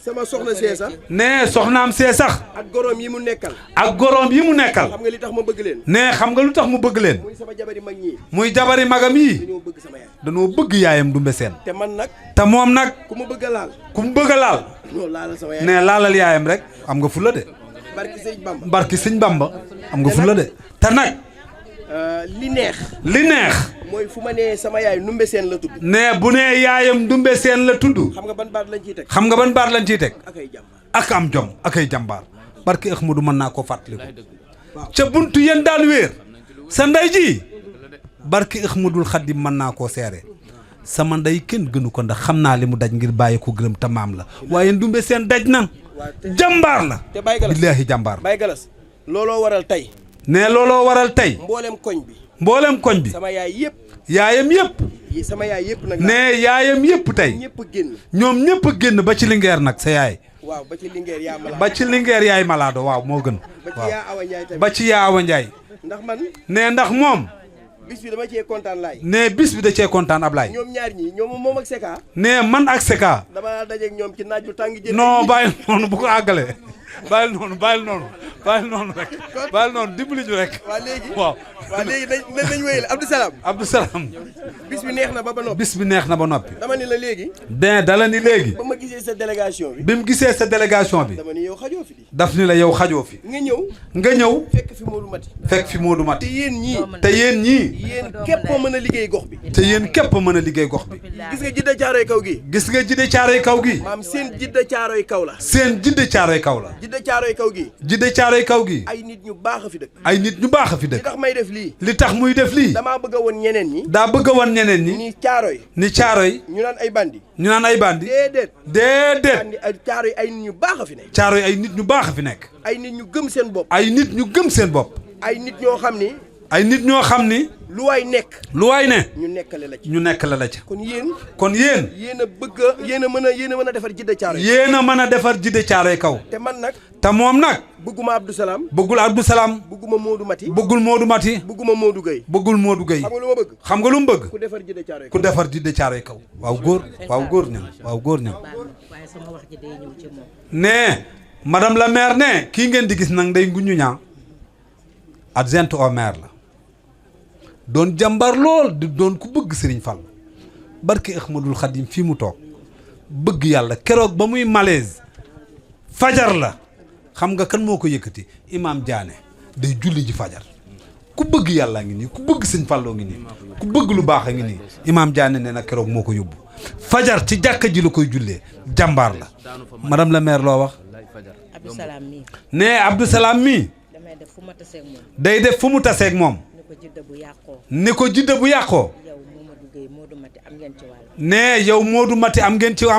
sama soxna see sax. ne soxnaam see sax. ak goroom yi mu nekkal. ak goroom yi mu nekkal. xam nga li tax ma bëgg leen. ne xam nga lu tax mu bëgg leen. muy sama jabari mag ñii. muy jabari magam yii. dañoo bëgg sama yaay. dañoo bëgg yaayam Ndumbe Seen. te man nag. te moom nag. ku mu bëgg a laal. ku mu bëgg a laal. non laalal sama yaay. ne laalal yaayam rek am nga fulla de. barki sëñ Bamba. barki sëñ Bamba am nga fulla de. te nag. li neex. li neex. mooy fu ma nee sama yaay Ndumbe Seen la tudd. ne bu nee yaayam Ndumbe Seen la tudd. xam nga ban baat lañ ciy teg. xam nga ban baat lañ ciy teg. ak ay jàmbaar. ak am jom ak ay jàmbaar. barki Ahmadu mën naa koo fàttaliku. ca buntu yéen daan wéer. sa ndey ji. barki Ahmadul Xadim mën naa koo seere. sama ndey kenn gënu ko ndax xam naa li mu daj ngir bàyyi ko gërëm te maam la waaye Ndumbe Seen daj na. jàmbaar la. te Baye Galas billaahi jàmbaar. Baye Galas looloo waral tey. ne looloo waral tey. mboolem koñ bi. mboolem koñ bi. sama yaay yëpp. yaayam yëpp. sama yaay yëpp nag. ne yaayam yëpp tey. ñëpp génn. ñoom ñëpp a génn ba ci Linguère nag sa yaay. waaw ba ci Linguère yaa malaado. ba ci Linguère yaay malaado waaw moo gën. ba ci yaa Awa Ndiaye tamit. ba ci yaa Awa Ndiaye. ndax man. ne ndax moom. bis bi dama cee kontaan laay. ne bis bi da cee kontaan Ablaye. ñoom ñaar ñii ñoom moom ak Seka. ne man ak Seka. dama dajeeg ñoom ci naaj bu tàng jël. non bàyyil noonu bu ko àggalee. bàyyil noonu bàyyil noonu rek. bàyyil noonu dimbali ñu rek. waa léegi waaw. waa léegi nañ wéyal Abdou Salam. Abdou Salam. bis bi neex na ba noppi. bis bi neex na ba noppi. dama ni la léegi. dala ni léegi. ba ma gisee sa délégation bi. bi mu gisee sa délégation bi. dama ni yow xajoo fi di. daf ni la yow xajoo fi. nga ñëw. fekk fi Modou Mati. te yéen ñii. yéen képp a mën a liggéey gox bi. te yéen képp a mën a liggéey gox bi. gis nga jidda caaroy kaw gi. gis nga jidda caaroy kaw gi. maam seen jidda caaroy kaw la. seen jidda caaroy kaw la. jidda caaroy kaw gi. jidda caaroy kaw gi. ay nit ñu baax a fi dëkk. ay nit ñu baax a fi dëkk. li tax may def lii. li tax muy def lii. damaa bëgg a woon ñeneen ñi. daa bëgg a woon ñeneen ñi. ni caaroy. ni caaroy. ñu naan ay bandi. ñu naan ay bandi. déedéet. caaroy ay nit ñu baax a fi nekk. caaroy ay nit ñu baax a fi nekk. ay nit ñu gëm seen bopp. ay nit ñu gëm seen bopp. ay nit ñoo xam ni. ay nit ñoo xam ni. lu waay nekk. lu waay ne. ñu nekkale la ci. ñu nekkale la ci. kon yéen. yéen a bëgg a yéen a mën a defar jidda caaroy. yéen a mën a defar jidda caaroy kaw. te man nag. te moom nag. bëgguma Abdou Salam. bëggul Abdou Salam. bëgguma Modou Mati. bëggul Modou Mati. bëgguma Modou Gueye. bëggul Modou Gueye. xam nga lu ma bëgg. xam nga lu mu bëgg. ku defar jidda caaroy kaw. ku defar jidda caaroy kaw. waaw góor ñam waaw góor ñam. ne madame la maire ne kii ngeen di gis nag Ndeye Nguñu Ñaa adjointe au maire la. doon jàmbar lool di doon ku bëgg Serigne Fall barki Ahmadul Xadim fii mu toog bëgg yàlla keroog ba muy malaise fajar la xam nga kan moo ko yëkkati Imam Diané day julli ji fajar ku bëgg yàlla ngi nii ku bëgg Serigne Falloo ngi nii ku bëgg lu baax a ngi nii Imam Diané nee na keroog moo ko yóbbu fajar ci jàkka ji la koy jullee jàmbaar la madame la maire loo wax. Abdou Salam mii. ne Abdou Salam mii. damay def fu ma taseeg moom. day def fu mu taseeg moom. ni ko jidda bu yàqoo. yow Mamadou Gueye Modou Mati am ngeen ci wàll. ne yow Modou Mati am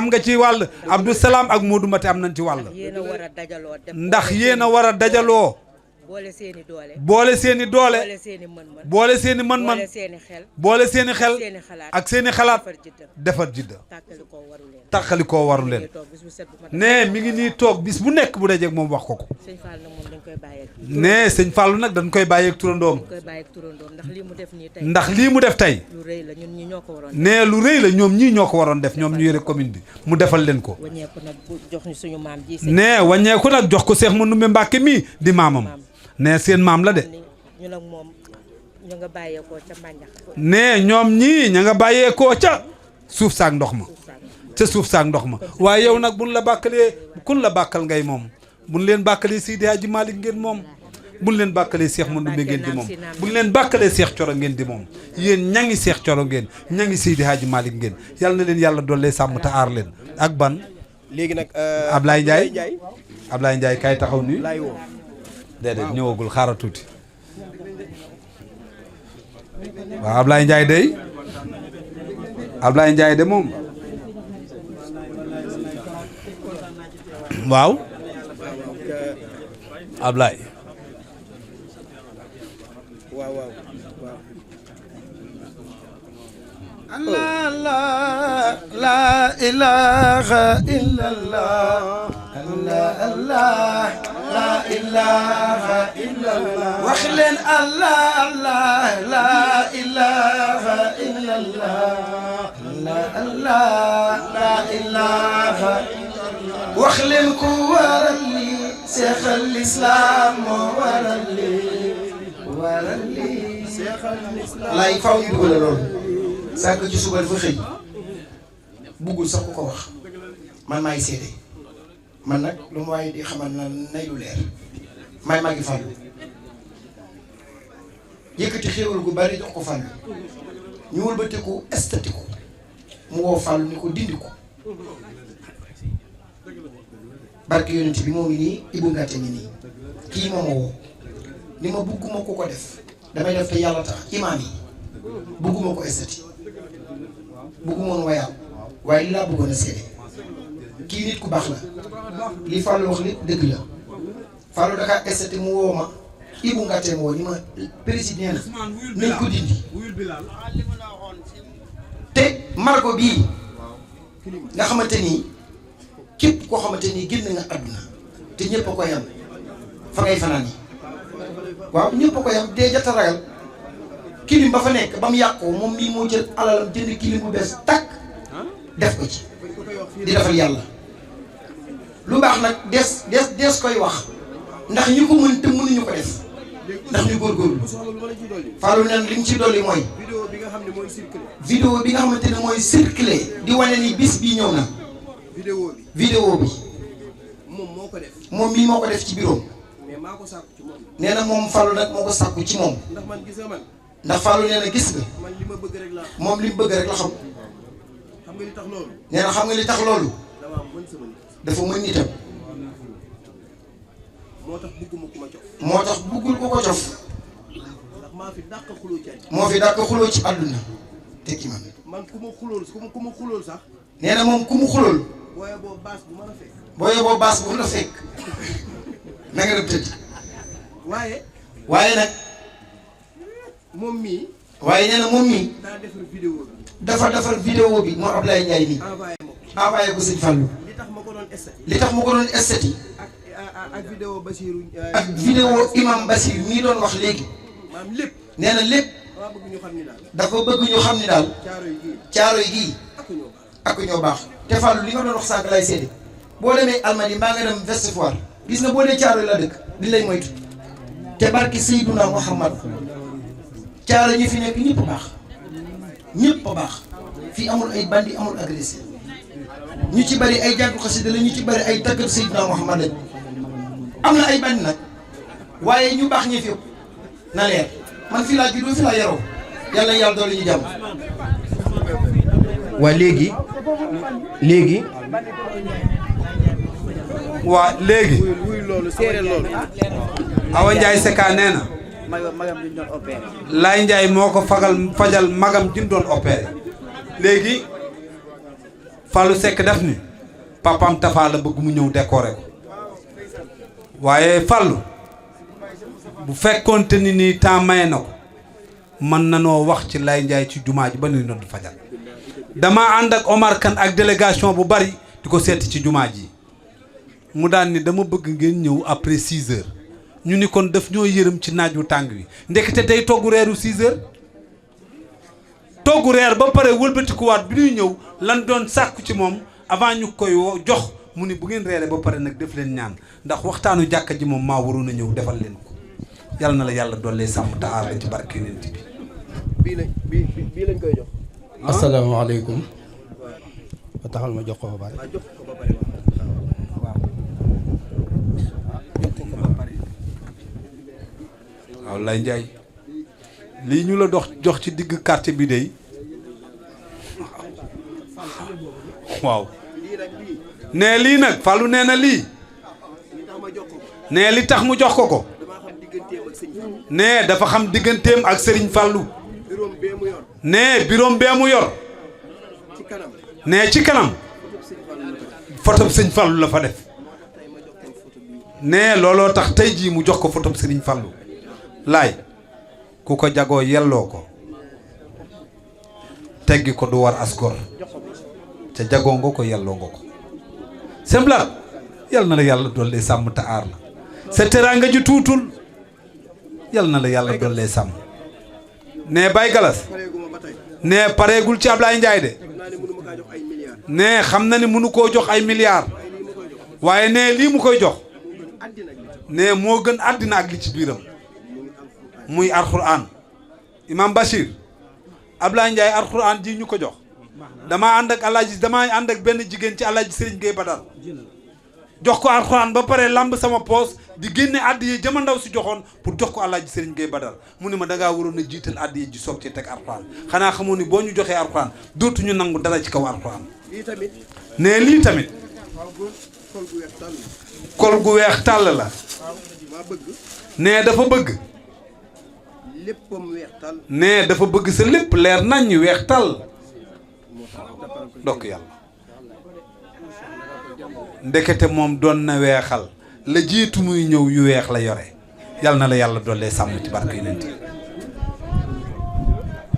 nga ci wàll Abdou Salam ak Modou Mati am nañ ci wàll. ndax yéen a war a dajaloo. boole seeni doole. boole seeni doole. boole seeni mën-mën. boole seeni mën-mën. boole seeni xel. boole seeni xel. ak seeni xalaat. defar jidda. tàqali koo waru leen. ne mi ngi nii toog bis bu nekk bu dajeeg moom wax ko ko. ne sëñ Fallou nag dañ koy bàyyeeg turandoom. ndax lii mu def tey. ne lu rëy la ñoom ñii ñoo ko waroon def ñoom ñu yore commune bi mu defal leen ko. ne wàññeeku nag jox ko Cheikh Manoumbe Mbacke mii di maamam. ne seen maam la de. ne ñoom ñii ña nga bàyyeekoo ca suuf saak ndox ma. ca suuf saak ndox ma waaye yow nag buñ la bàkkalee kun la bàkkal ngay moom buñ leen bàkkalee Seydi Hadji Malick ngeen moom buñ leen bàkkalee Cheikh Manoumbe ngeen di moom buñ leen bàkkalee Cheikh Thioro ngeen di moom yéen ña ngi Cheikh Thioro ngeen ña ngi Seydi Hadji Malick ngeen yàlla na leen yàlla dollee sàmm te aar leen ak ban. léegi nag Ablaye Ndiaye kay taxaw nii déedéet ñëwagul xaaral tuuti waaw Ablaye Ndiaye de moom. waaw Ablaye. waaw. Allah la ilaha illallah. الله لا إله إلا الله وخلن الله الله لا إله إلا الله لا الله لا إله وخلن كوارلي شيخ الإسلام ورلي شيخ الإسلام لا يفاو يدخل لون سانك ci suba dafa xëy buggul sax ku ko wax man maay seede man nag lu mu waaye di xamal na nay lu leer may magi Fallou yëkkati xéewal gu bari jox ko Fallou ñu wëlbatiku esthétique mu woo Fallou ni ko dindi ko barke yonent bi moo ngi nii Ibou Ngate ngi nii kii moom woo ni ma bugguma ko ko def damay def te yàlla tax imaam yi bugguma ko esthétique buggumoon wayaal waaye li laa bëggoon a seede kii nit ku baax la li Fallou wax lépp dëgg la Fallou Dakar esthétique mu woo ma Ibou Ngate moo ni ma président nañ ko dindi te margo bii nga xamante nii képp koo xamante nii génn nga àdduna te ñëpp a ko yam fa ngay fanaan yi waaw ñëpp a ko yam dee jata ragal kilim ba fa nekk ba mu yàqoo moom mii moo jël alalam jënd kilim bu bees tàkk def ko ci di defal yàlla lu baax nag des koy wax ndax ñi ko mën te mënuñu ko def ndax ñu góorgóorlu Fallou neen li mu ci dolli mooy vidéo bi nga xamante ne mooy circulé di wane ni bis bii ñëw na vidéo bi moom mii moo ko def ci bureau nee na moom Fallou nag moo ko sàkku ci moom ndax Fallou nee na gis nga moom li mu bëgg rek la xam nee na xam nga li tax loolu dafa mën nitam moo tax buggul ko ko cof moo fi dàq xuloo ci àdduna tekki man ku ma xulool sax nee na moom ku mu xulool booyee boo baas bu la fekk na nga dem tëdd waaye nag moom mii waaye nee na moom mii dafa defar vidéo bi moo Ablaye Ndiaye nii envoyé ko sëñ Fallou li tax ma ko doon esthétique ak vidéo imam Basir mii doon wax léegi nee na lépp dafa bëgg ñu xam ni daal caaro yi gii ak ñoo baax te Fallou li nga doon wax sànq lay seede boo demee Almadi mbaa nga dem Ouest Foire gis nga boo dee caaro yi la dëkk di lay moytu te barki Seydouna Muhammad caaro ñi fi nekk ñëpp a baax fii amul ay bandi amul agressé ñu ci bari ay jàngu xasida la ñu ci bari ay taggat Seydina Muhammad lañ am na ay bandi nag waaye ñu baax ñi fi yëpp na leer man fii laa juddoo fii laa yaroo yàlla doole ñu jàmm. waa léegi Awa Ndiaye Secka nee na Laye Ndiaye moo ko fajal magam ji doon opéré léegi Fallou Seck def ni papam Tafa la bëgg mu ñëw décorer ko waaye Fallou bu fekkoonte ni nii temps maye na ko mën nanoo wax ci Laye Ndiaye ci jumaa ji ba nuy nodd fajal dama ànd ak Omar Kane ak délégation bu bari di ko seeti ci jumaa ji mu daan ni dama bëgg ngeen ñëw après 6 heures ñu ni kon daf ñoo yërëm ci naaj wu tàng wi ndekete tey toggu reeru 6 heures toggu reer ba pare wëlbatikuwaat bi ñuy ñëw lan doon sàkku ci moom avant ñu koy jox mu ni bu ngeen reere ba pare nag def leen ñaan ndax waxtaanu jàkka ji moom maa waroon a ñëw defal leen ko yàlla na la yàlla dollee sàmm te aar la ci barke Yonent bi bii lañ koy jox. asalaamaaleykum. ba taxal ma jox ko ba pare. waaw Laye Ndiaye lii ñu la jox ci digg quartier bi de waaw nee lii nag Fallou nee na lii nee li tax mu jox ko nee dafa xam digganteem ak Serigne Fallou nee biroom bee mu yor nee ci kanam photo Serigne Fallou la fa def nee looloo tax tey jii mu jox ko photo Serigne Fallou Laay ku ko jagoo yelloo ko teggi ko du war asgor ca jagoo nga ko yelloo nga ko semblaat yal na la yàlla dollee sàmm te aar la sa teraanga ji tuutul yal na la yàlla dollee sàmm ne Baye Galas ne pareegul ci Ablaye Ndiaye de ne xam na ni mënu koo jox ay milliards waaye ne lii mu koy jox ne moo gën àddina ak li ci biiram muy alxuraan Imam Bachir Ablaye Ndiaye alxuraan ji ñu ko jox damaa ànd ak benn jigéen ci Alaaji Serigne Gueye Badar jox ko alxuraan ba pare lamb sama poos di génne addiye jama ndaw si joxoon pour jox ko Alaaji Serigne Gueye Badar mu ne ma dangaa waroon a jiital addiye ji soog ci teg alxuraan xanaa xamoo ni boo ñu joxee alxuraan dootuñu nangu dara ci kaw alxuraan ne lii tamit kol gu weex tàll la ne dafa bëgg ne dafa bëgg sa lépp leer nañ ñu weex tàll ndokk yàlla ndekete moom doon na weexal la jiitu muy ñëw yu weex la yore yal na la yàlla dollee sàmm ci barke yonent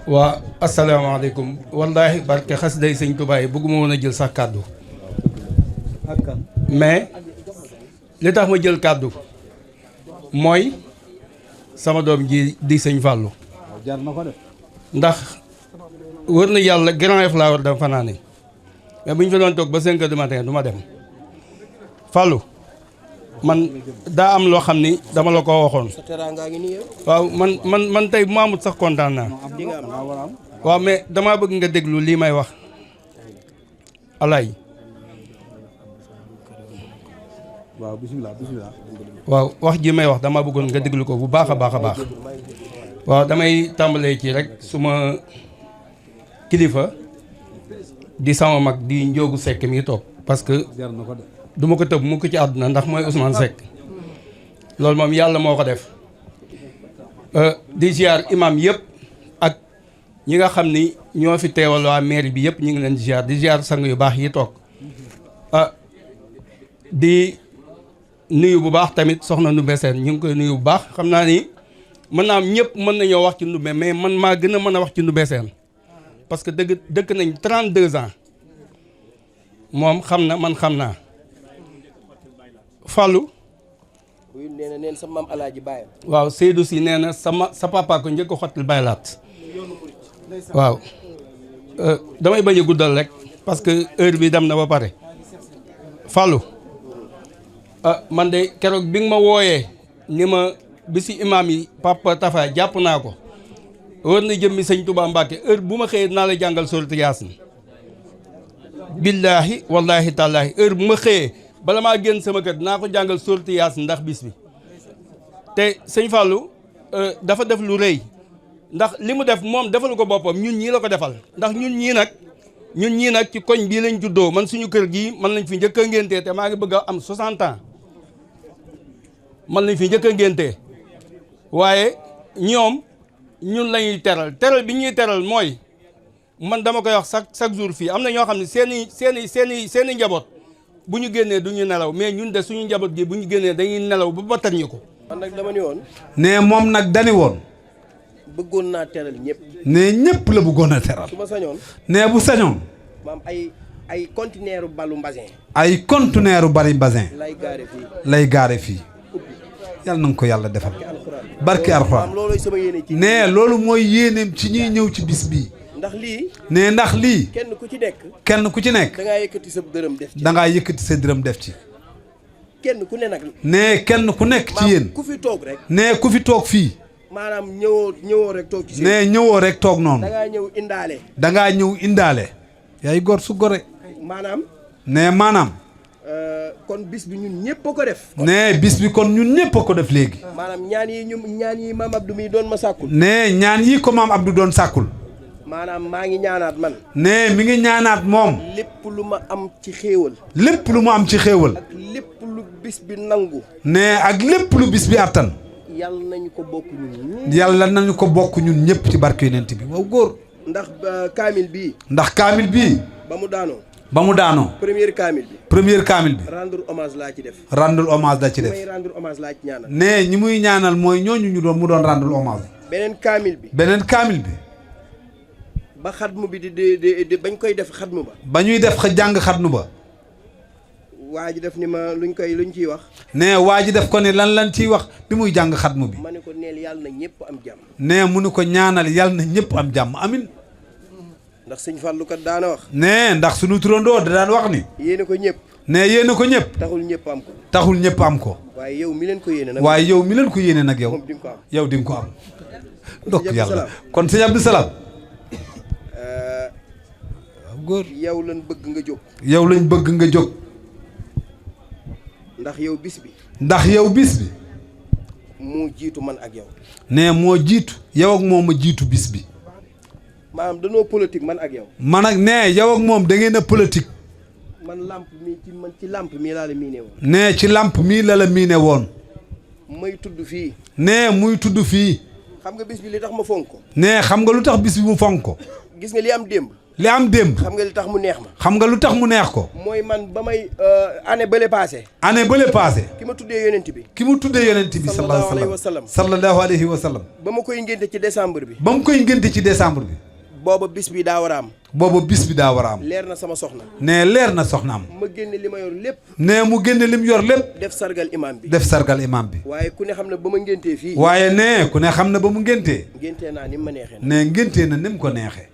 waa asalaamaaleykum wallaahi barke xas day sëñ Tuubaa yi bëgguma woon a jël sax kàddu mais li tax ma jël kàddu mooy sama doom ji di sëñ Fallou ndax wër na yàlla Grand Yoff laa war dem fanaane mais bu ñu fa doon toog ba 5 heures du matin du ma dem Fallou man daa am loo xam ni dama la ko waxoon waaw man tey bu ma amut sax kontaan naa waaw mais damaa bëgg nga déglu lii may wax alaay waaw bismillah waaw wax ji may wax dama bëggoon nga déglu ko bu baax a baax a baax waaw damay tàmbalee ci rek suma kilifa di sama mag di Njoogu Seck mi toog parce que du ma ko tëb mu ko ci àdduna ndax mooy Ousmane Seck loolu moom yàlla moo ko def di ziar imam yëpp ak ñi nga xam ni ñoo fi teewal waa mairie bi yëpp ñu ngi leen di ziar sang yu baax yi toog di nuyu bu baax tamit soxna Ndumbe Seen ñu ngi koy nuyu bu baax xam naa ni mën naa am ñëpp mën nañoo wax ci Ndumbe mais man maa gën a mën a wax ci Ndumbe Seen parce que dëkk nañ 32 ans moom xam na man xam naa Fallou nee na neen sa maam Alaaji Baye waaw Seydou si nee na sa papa ko njëkk a xottil baylaat waaw damay bañ a guddal rek parce que heure bi dem na ba pare Fallou man de keroog bi nga ma wooyee ni ma bisi imaam yi Papa Tafa jàpp naa ko wër na jëmmi sëñ Touba Mbacke heure bu ma xëyee naa la jàngal sourate Yaasin billaahi wallaahi tallaahi heure bu ma xëyee bala maa génn sama kër naa ko jàngal sourate Yaasin ndax bis bi te sëñ Fallou dafa def lu rëy ndax li mu def moom defalu ko boppam ñun ñii la ko defal ndax ñun ñii nag ci koñ bii lañ juddoo man suñu kër gii man lañ fi njëkk a ngéntee te maa ngi bëgg a am 60 ans man lañ fi njëkk a ngéntee waaye ñoom ñun lañuy teral bi ñuy teral mooy man dama koy wax chaque jour fii am na ñoo xam ne seeni njaboot bu ñu génnee du ñu nelaw mais ñun de suñu njaboot gi bu ñu génnee dañuy nelaw ba batar ñu ko. man nag dama ni woon. ne moom nag dani woon. bëggoon naa teral ñëpp. ne ñëpp la bëggoon a teral. su ma sañoon. ne bu sañoon. maam ay conteneur balu mbasin. ay conteneur bari mbasin. lay gaare fii. yàlla na nga ko yàlla defal. barke Alxuraan. ne loolu mooy yéeneem ci ñuy ñëw ci bis bii. ndax lii. kenn ku ci nekk. da ngaa yëkkati sa dërëm def ci. da ngaa yëkkati sa dërëm def ci. kenn ku ne nag. ne kenn ku nekk ci yéen. ku fi toog rek. ne ku fi toog fii. maanaam ñëwoo rek toog ci. ne ñëwoo rek toog noonu. da ngaa ñëw indaale. yaay gor su gore. maanaam. ne maanaam. kon bis bi ñun ñëpp a ko def. ne bis bi kon ñun ñëpp a ko def léegi. maanaam ñaan yi maam Abdou mi doon ma sàkkul. ne ñaan yi ko maam Abdou doon sàkkul. maanaam maa ngi ñaanaat man. ne mi ngi ñaanaat moom. lépp lu ma am ci xéewal. lépp lu mu am ci xéewal. ak lépp lu bis bi nangu. ne ak lépp lu bis bi attan. yàlla nañu ko bokk ñun. yàlla nañu ko bokk ñun ñëpp ci barke Yonent bi waaw góor. ndax kaamil bii. ba mu daanoo. première kaamil bi. rendre hommage laa ci def. rendre hommage la ci def. rendre hommage laa ci ñaanal. ne ñi muy ñaanal mooy ñooñu mu doon rendre hommage. beneen kaamil bi. ba xatmu bi di bañ koy def xatmu ba. ba ñuy def jàng xatmu ba. waa ji def ni ma luñ ciy wax. nee waa ji def ko ni lan ciy wax bi muy jàng xatmu bi. ma ne ko neel yàlla na ñëpp am jàmm. nee mu ni ko ñaanal yàlla na ñëpp am jàmm amin. ndax sëñ Fallou kat daana wax. nee ndax sunu turandoo da daan wax ni. yéene ko ñëpp. nee yéene ko ñëpp. taxul ñëpp am ko. taxul ñëpp am ko. waaye yow mi leen ko yéene nag. waaye yow mi leen ko yéene nag yow. moom di nga ko am yow di nga ko am. ndokk yàlla kon sëñ Abdou Salam. góor yow lañ bëgg nga jóg. yow lañ bëgg nga jóg. ndax yow bis bi. ndax yow bis bi. moo jiitu man ak yow. nee moo jiitu. yow ak moom ma jiitu bis bi. maanaam danoo politique man ak yow. man ak nee yow ak moom da ngeen a politique. man lamp mi ci lamp mii laa la miine woon. nee ci lamp mii la miine woon. may tudd fii. nee muy tudd fii. xam nga bis bi li tax ma fonk ko. nee xam nga lu tax bis bi mu fonk ko. gis nga li am démb. li am démb. xam nga li tax mu neex ma. xam nga lu tax mu neex ko. mooy man ba may année bële passé. année bële passé. ki ma tuddee yonent bi. ki mu tuddee yonent bi. sallallahu alayhi wa sallam. ba ma koy ngénte ci décembre bi. ba mu koy ngénte ci décembre bi. booba bis bi daa war a am. booba bis bi daa war a am. leer na sama soxna. nee leer na soxnaam. ma génne li ma yor lépp. nee mu génne li mu yor lépp. def sargal imam bi. def sargal imam bi. waaye ku ne xam ne ba ma ngéntee fii. waaye nee ku ne xam ne ba mu ngéntee. ngéntee naa ni mu ma neexee. nee ngéntee na ni mu ko neexee.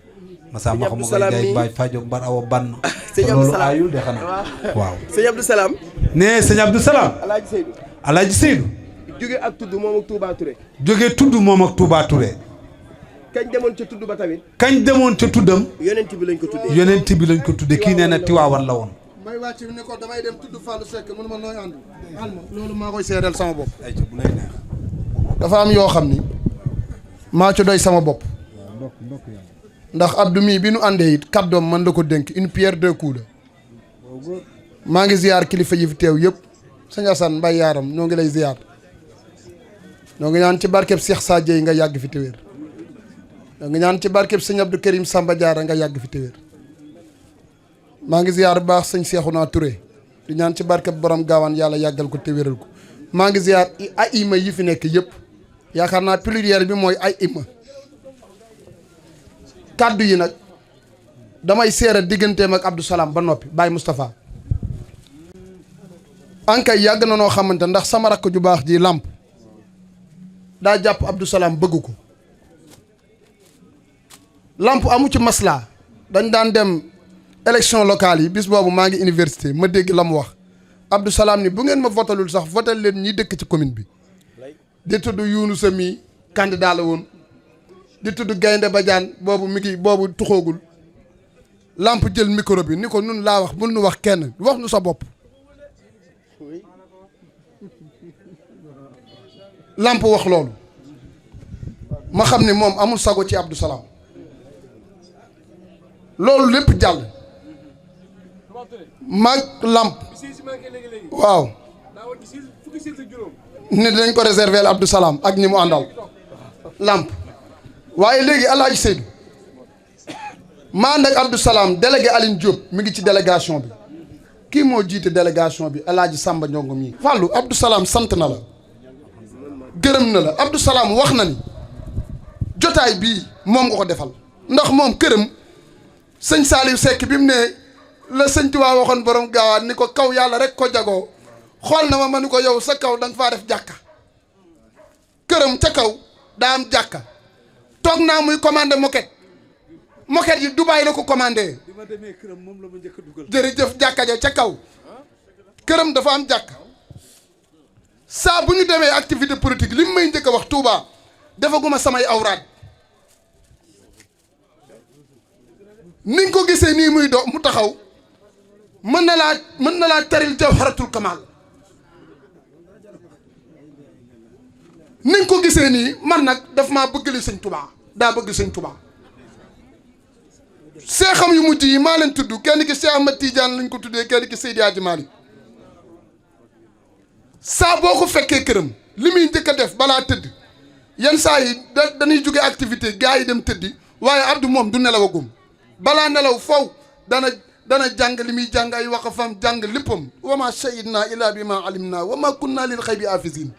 Massa ma xam nga jaay baay fajo mbar awa bann. sëñ Abdou Salam ayul de xanaa waaw. sëñ Abdou Salam. nee sëñ Abdou Salam. Alaaji Seydou. Alaaji Seydou. jóge ak tudd moom ak Touba Touré. jóge tudd moom ak Touba Touré. kañ demoon ca tudd ba tamit. kañ demoon ca tuddam. yonent bi lañ ko tuddee. yonent bi lañ ko tuddee kii nee na Tiwaawan la woon. may wàcc ni ko damay dem tudd Fallou Seck mënu ma nooy ànd. loolu maa koy seedeel sama bopp. dafa am yoo xam ni maa ci doy sama bopp. ndax Abdou mii bi nu àndee it kàddoom mën la ko dénk une pierre deux coups la. maa ngi ziyaar kilifa yi fi teew yëpp sëñ Assane Mbaye yaaram ñoo ngi lay ziyaar. ñoo ngi ñaan ci barkeb Cheikh Sadio yi nga yàgg fi te wér. ñoo ngi ñaan ci barkeb sëñ Abdou Karim Samba Diarra nga yàgg fi te wér. maa ngi ziyaar bu baax sëñ Cheikhouna Touré di ñaan ci barkeb borom gaawaan yàlla yàggal ko te wéral ko. maa ngi ziyaar ay ima yi fi nekk yëpp yaakaar naa pluriel bi mooy ay ima. kàddu yi nag damay seere digganteem ak Abdou Salam ba noppi Baye Moustapha ankay yàgg na noo xamante ndax sama rakk ju baax ji làmp daa jàpp Abdou Salam bëgg ko làmp amu ci maslaa dañ daan dem élection locale yi bis boobu maa ngi université ma dégg la mu wax Abdou Salam ni bu ngeen ma votalul sax votal leen ñi dëkk ci commune bi di tudd Younous mi candidat la woon di tudd Gaynde Badiane boobu mi ngi boobu tuxoogul lamp jël micro bi ni ko nun laa wax bul nu wax kenn wax nu sa bopp lamp wax loolu ma xam ne moom amul sago ci Abdou Salam loolu lépp jàll mag lamp waaw ne dinañ ko réserver Abdou Salam ak ñi mu àndal lamp waaye léegi Alaaji Seydou ma ànd ak Abdou Salam délégué Aline Diop mi ngi ci délégation bi kii moo jiite délégation bi Alaaji Samba Ndiongo mii Fallou Abdou Salam sant na la gërëm na la Abdou Salam wax na ni jotaay bii moom nga ko defal ndax moom këram sëñ Saliou Seck bi mu ne la sëñ Tuubaa waxoon borom gaawaan ni ko kaw yàlla rek ko jagoo xool na ma ni ko yow sa kaw da nga faa def jàkka këram ca kaw daa am jàkka toog naa muy commandé moquette yi Dubaay la ko commandé jërëjëf jàkka ja ca kaw këram dafa am jàkka saa bu ñu demee activité politique li mu may njëkk a wax Touba defaguma samay awraat niñ ko gisee nii muy do mu taxaw mën na laa taril jawharatul kamal niñ ko gisee nii man nag daf maa bëgg li sëñ Touba daa bëgg sëñ Touba seexam yu mujj yi maa leen tudd kenn ki Cheikh Ahmad Tidiane lañ ko tuddee kenn ki Seydi Hadji Malick saa boo ko fekkee këram li muy njëkk a def balaa tëdd yenn saa yi dañuy jóge activité gars yi dem tëddi waaye Abdou moom du nelawagum balaa nelaw faw dana jàng li muy jàng ay waqafam jàng léppam wa ma shahidna illa bi ma alimna wa ma kunna lil xaybi hafisin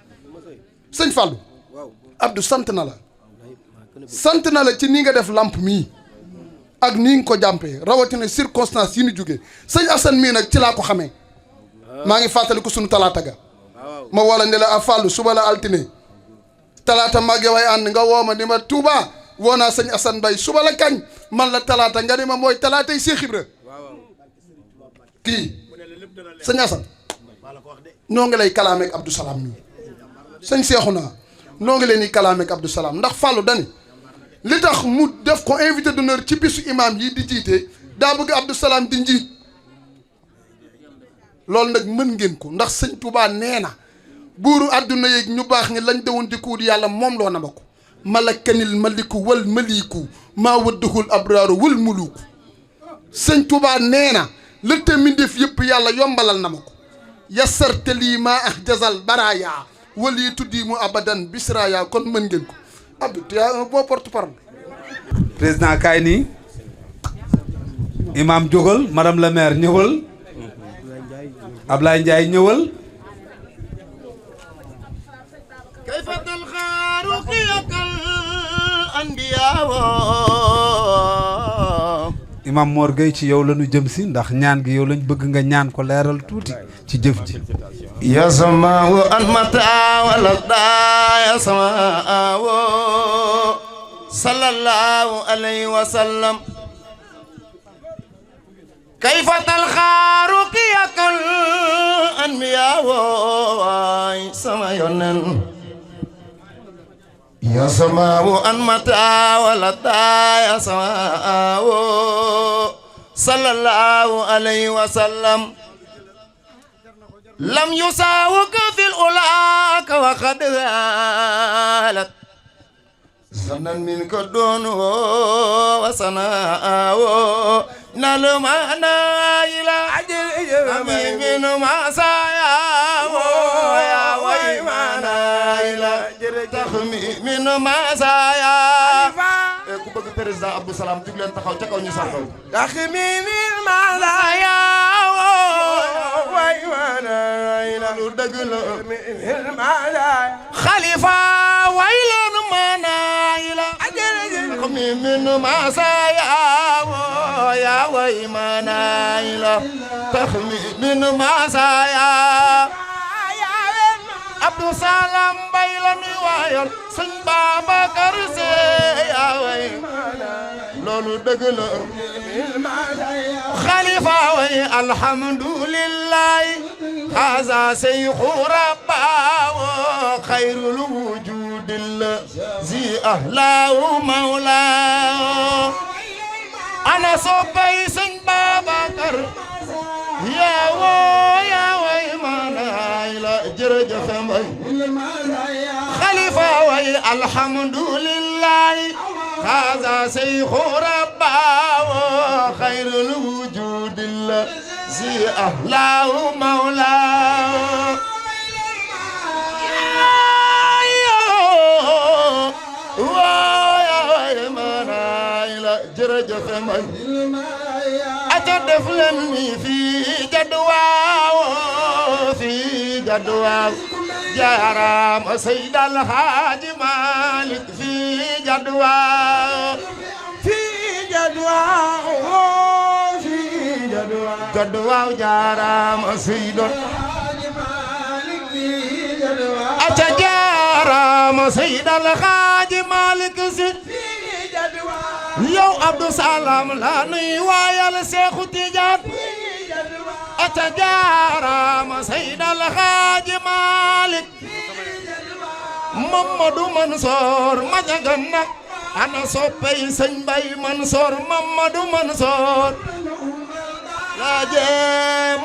sëñ Fallou Abdou sant na la ci nii nga def lamp mii ak nii nga ko jàmpee rawatina circonstance yi ñu jógee sëñ Assane mii nag ci laa ko xamee maa ngi fàttaliku sunu talaata ga ma woo la ne la a fàllu suba la altine talaata màgge way ànd nga woo ma ni ma Touba woo naa sëñ Assane Mbaye suba la kañ man la talaata nga ni ma mooy talaatay Cheikh Ibra kii sëñ Assane noo ngi lay kalaameeg Abdou Salam mi sëñ Seexuna noo ngi leen di kalaameeg Abdou Salam ndax fàllu dani li tax mu def ko invité d'honneur ci bisu imam yi di jiite daa bëgg Abdou Salam di njiit loolu nag mën ngeen ko ndax sëñ Touba nee na buuru àdduna yeeg ñu baax ñi lañ dewoon di kuut yàlla moom loo na ma ko malakanil maliku wal maliku maa waddahul abraaru wal muluku sëñ Touba nee na lëtte mbindéef yëpp yàlla yombalal na ma ko yassarte lii maa ah jazal baraya wali tuddi mu abadan bisraya kon mën ngeen ko Abdou tu as un bon porte-parole. président kaay nii imam jógal madame la maire ñëwal Ablaye Ndiaye ñëwal kayfatal xaaruqi yakal anbiyaa imam Mor Gueye ci yow la ñu jëm si ndax ñaan gi yow lañ bëgg nga ñaan ko leeral tuuti ci jëf ji ya samaawu an mata wala daa ya samaawu sallallahu alayhi wa sallam kayfatal xaaruqi yakal anbiyaa sama yonen ya samaawu an mata wala daa ya samaawu sallallahu alayhi wa sallam lam yusaawuka fil ulaaka wa qad zaalat sanan min ko doonu wa sanaawo nalu maana ila ami min masaayawo ya way maana ila taxmi min masaaya ku bëgg président Abdou Salam jug leen taxaw ca kaw ñu sargal taxmi min masaaya way maana ila lu dëgg la xalifa way leen maana ila taxmi min masaaya ya way maana ila taxmi min masaaya Abdou Salam Mbaye la nuy waayal sëñ Babacar Se yaa way loolu dëgg la xalifa way alhamdulillahi haza seyxu rabbaawo xayrul wujudilla zi ahlaawu mawlaawo ana soppay sëñ Babacar yaa way maanaay la jërëjëf Mbay xalifa way alhamdulillahi haza seyxu rabbaawo xayrul wujudilla si ahlaahu mawlaawo way maanaay la jërëjëf Mbay aca def leen ni fii jadwaaw fii jadwaaw jaaraam Seydal Haaji Malik fii jadwaaw fii jadwaaw fii jadwaaw jadwaaw jaaraam Seydal Haaji Malik fii jadwaaw aca jaaraam Seydal Haaji Malik si yow Abdou Salam la nuy waayal Seexu Tijaan ata jaaraama Seydal Haaji Malik Mamadou Mansour ma jagan nag ana soppey Sëñ Mbay Mansour Mamadou Mansour laaje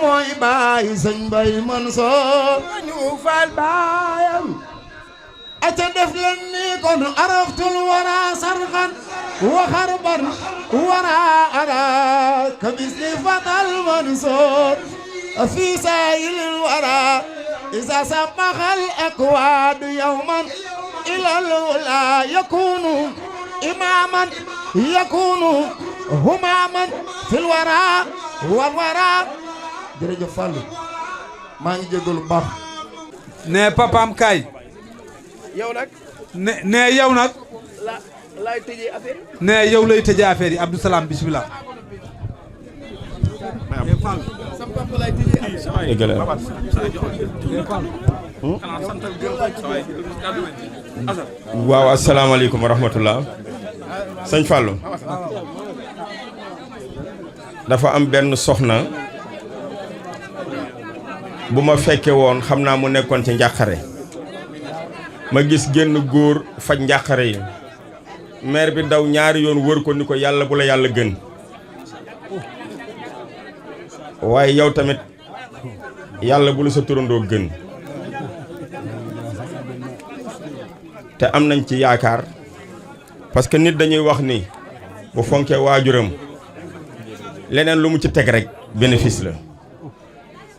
mooy baay Sëñ Mbay Mansour ñu fal baayam ata def leen ni kon araftul wara sarxan وخربا وراءنا كمثل فتى المنصور في سائل الورى إذا سبق الأكواد يوما إلى الولا يكون إماما يكون هماما في الورى والورى درجة فالو ما نجدول بار ne papam kay yow nag ne yow nag laay tëjee affaire yi. ne yow lay tëjee affaire yi Abdou Salam bismillah waaw asalaamaaleykum wa rahmatullah sëñ Fallou dafa am benn soxna bu ma fekke woon xam naa mu nekkoon ci njàqare ma gis génn góor faj njàqare yi maire bi daw ñaari yoon wër ko ni ko yàlla bu la yàlla gën waaye yow tamit yàlla bu la sa turandoo gën te am nañ ci yaakaar parce que nit dañuy wax ni bu fonkee waajuram leneen lu mu ci teg rek bénéfice la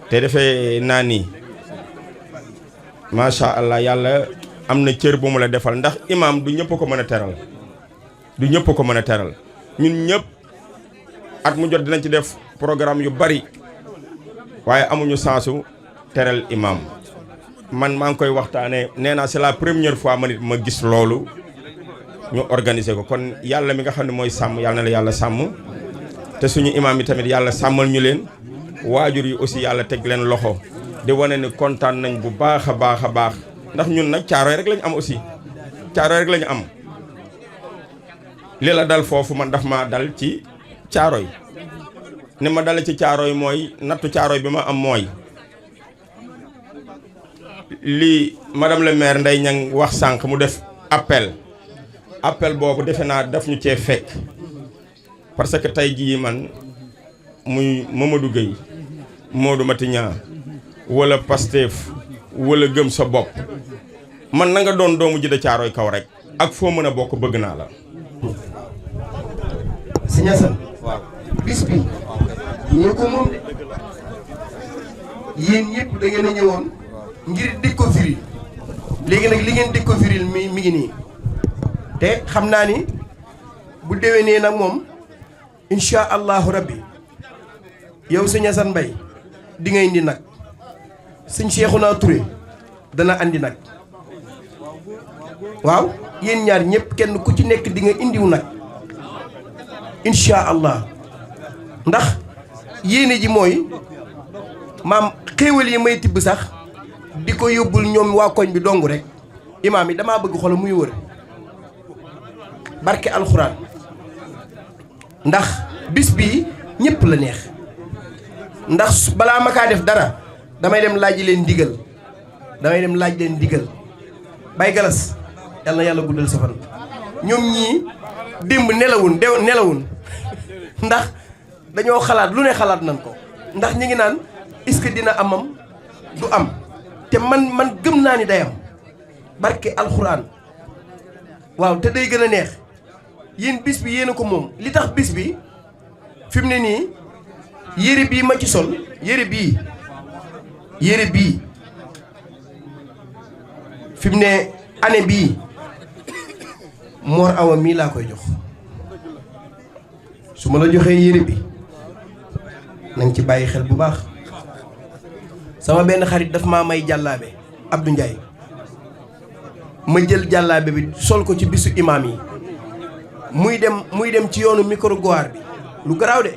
te defee naa ni macha allah yàlla am na cër bu mu la defal ndax imaam du ñëpp ko mën a teral du ñëpp ko mën a teral ñun ñëpp at mu jot dinañ ci def programme yu bari waaye amuñu sansu teral imaam man maa ngi koy waxtaanee nee naa c'est la première fois ma nit ma gis loolu ñu organiser ko kon yàlla mi nga xam ne mooy sàmm yàlla na la yàlla sàmm te suñu imaam yi tamit yàlla sàmmal ñu leen waajur yi aussi yàlla teg leen loxo di wane ni kontaan nañ bu baax a baax a baax ndax ñun nag Caaroy rek lañu am aussi Caaroy rek lañu am li la dal foofu man daf ma dal ci Caaroy ni ma dale ci Caaroy mooy nattu Caaroy bi ma am mooy lii madame le maire Ndeye Niang wax sànq mu def appel boobu defe naa daf ñu cee fekk parce que tey jii man muy Mamadou Gueye Modou Matignan wala Pastef wala gëm sa bopp man na nga doon doomu Djiddah Caaroy kaw rek ak foo mën a bokk bëgg naa la. Sëñ Assane bis bi ñu ko moom de yéen ñëpp da ngeen a ñëwoon ngir découvrir léegi nag li ngeen découvrir mi ngi nii te xam naa ni bu déwénee nag moom incha allahu rabbi yow sëñ Assane Mbaye di nga indi nag sëñ Cheikhouna Touré dana andi nag waaw yéen ñaar ñëpp kenn ku ci nekk di nga indiw nag incha allah ndax yéene ji mooy maam xéewal yi may tibb sax di ko yóbbul ñoom waa koñ bi dong rek imaam yi damaa bëgg xolam muy wër barke alxuraan ndax bis bii ñëpp la neex ndax balaa ma kaa def dara damay dem laaj leen ndigal bay galas yàlla na yàlla guddal sa fan ñoom ñii démb nelawun ndax dañoo xalaat lu ne xalaat nañ ko ndax ñi ngi naan est-ce que dina amam du am te man gëm naa ni day am barke alxuraan waaw te day gën a neex yéen bis bi yéen a ko moom li tax bis bi fi mu ne nii yére bii ma ci sol yére bii fi mu ne année bii Mor Awa mii laa koy jox su ma la joxee yére bi nañ ci bàyyi xel bu baax sama benn xarit daf maa may jàllaabe Abdou Ndiaye ma jël jàllaabe bi sol ko ci bisu imaam yi muy dem ci yoonu micro-goar bi lu garaaw de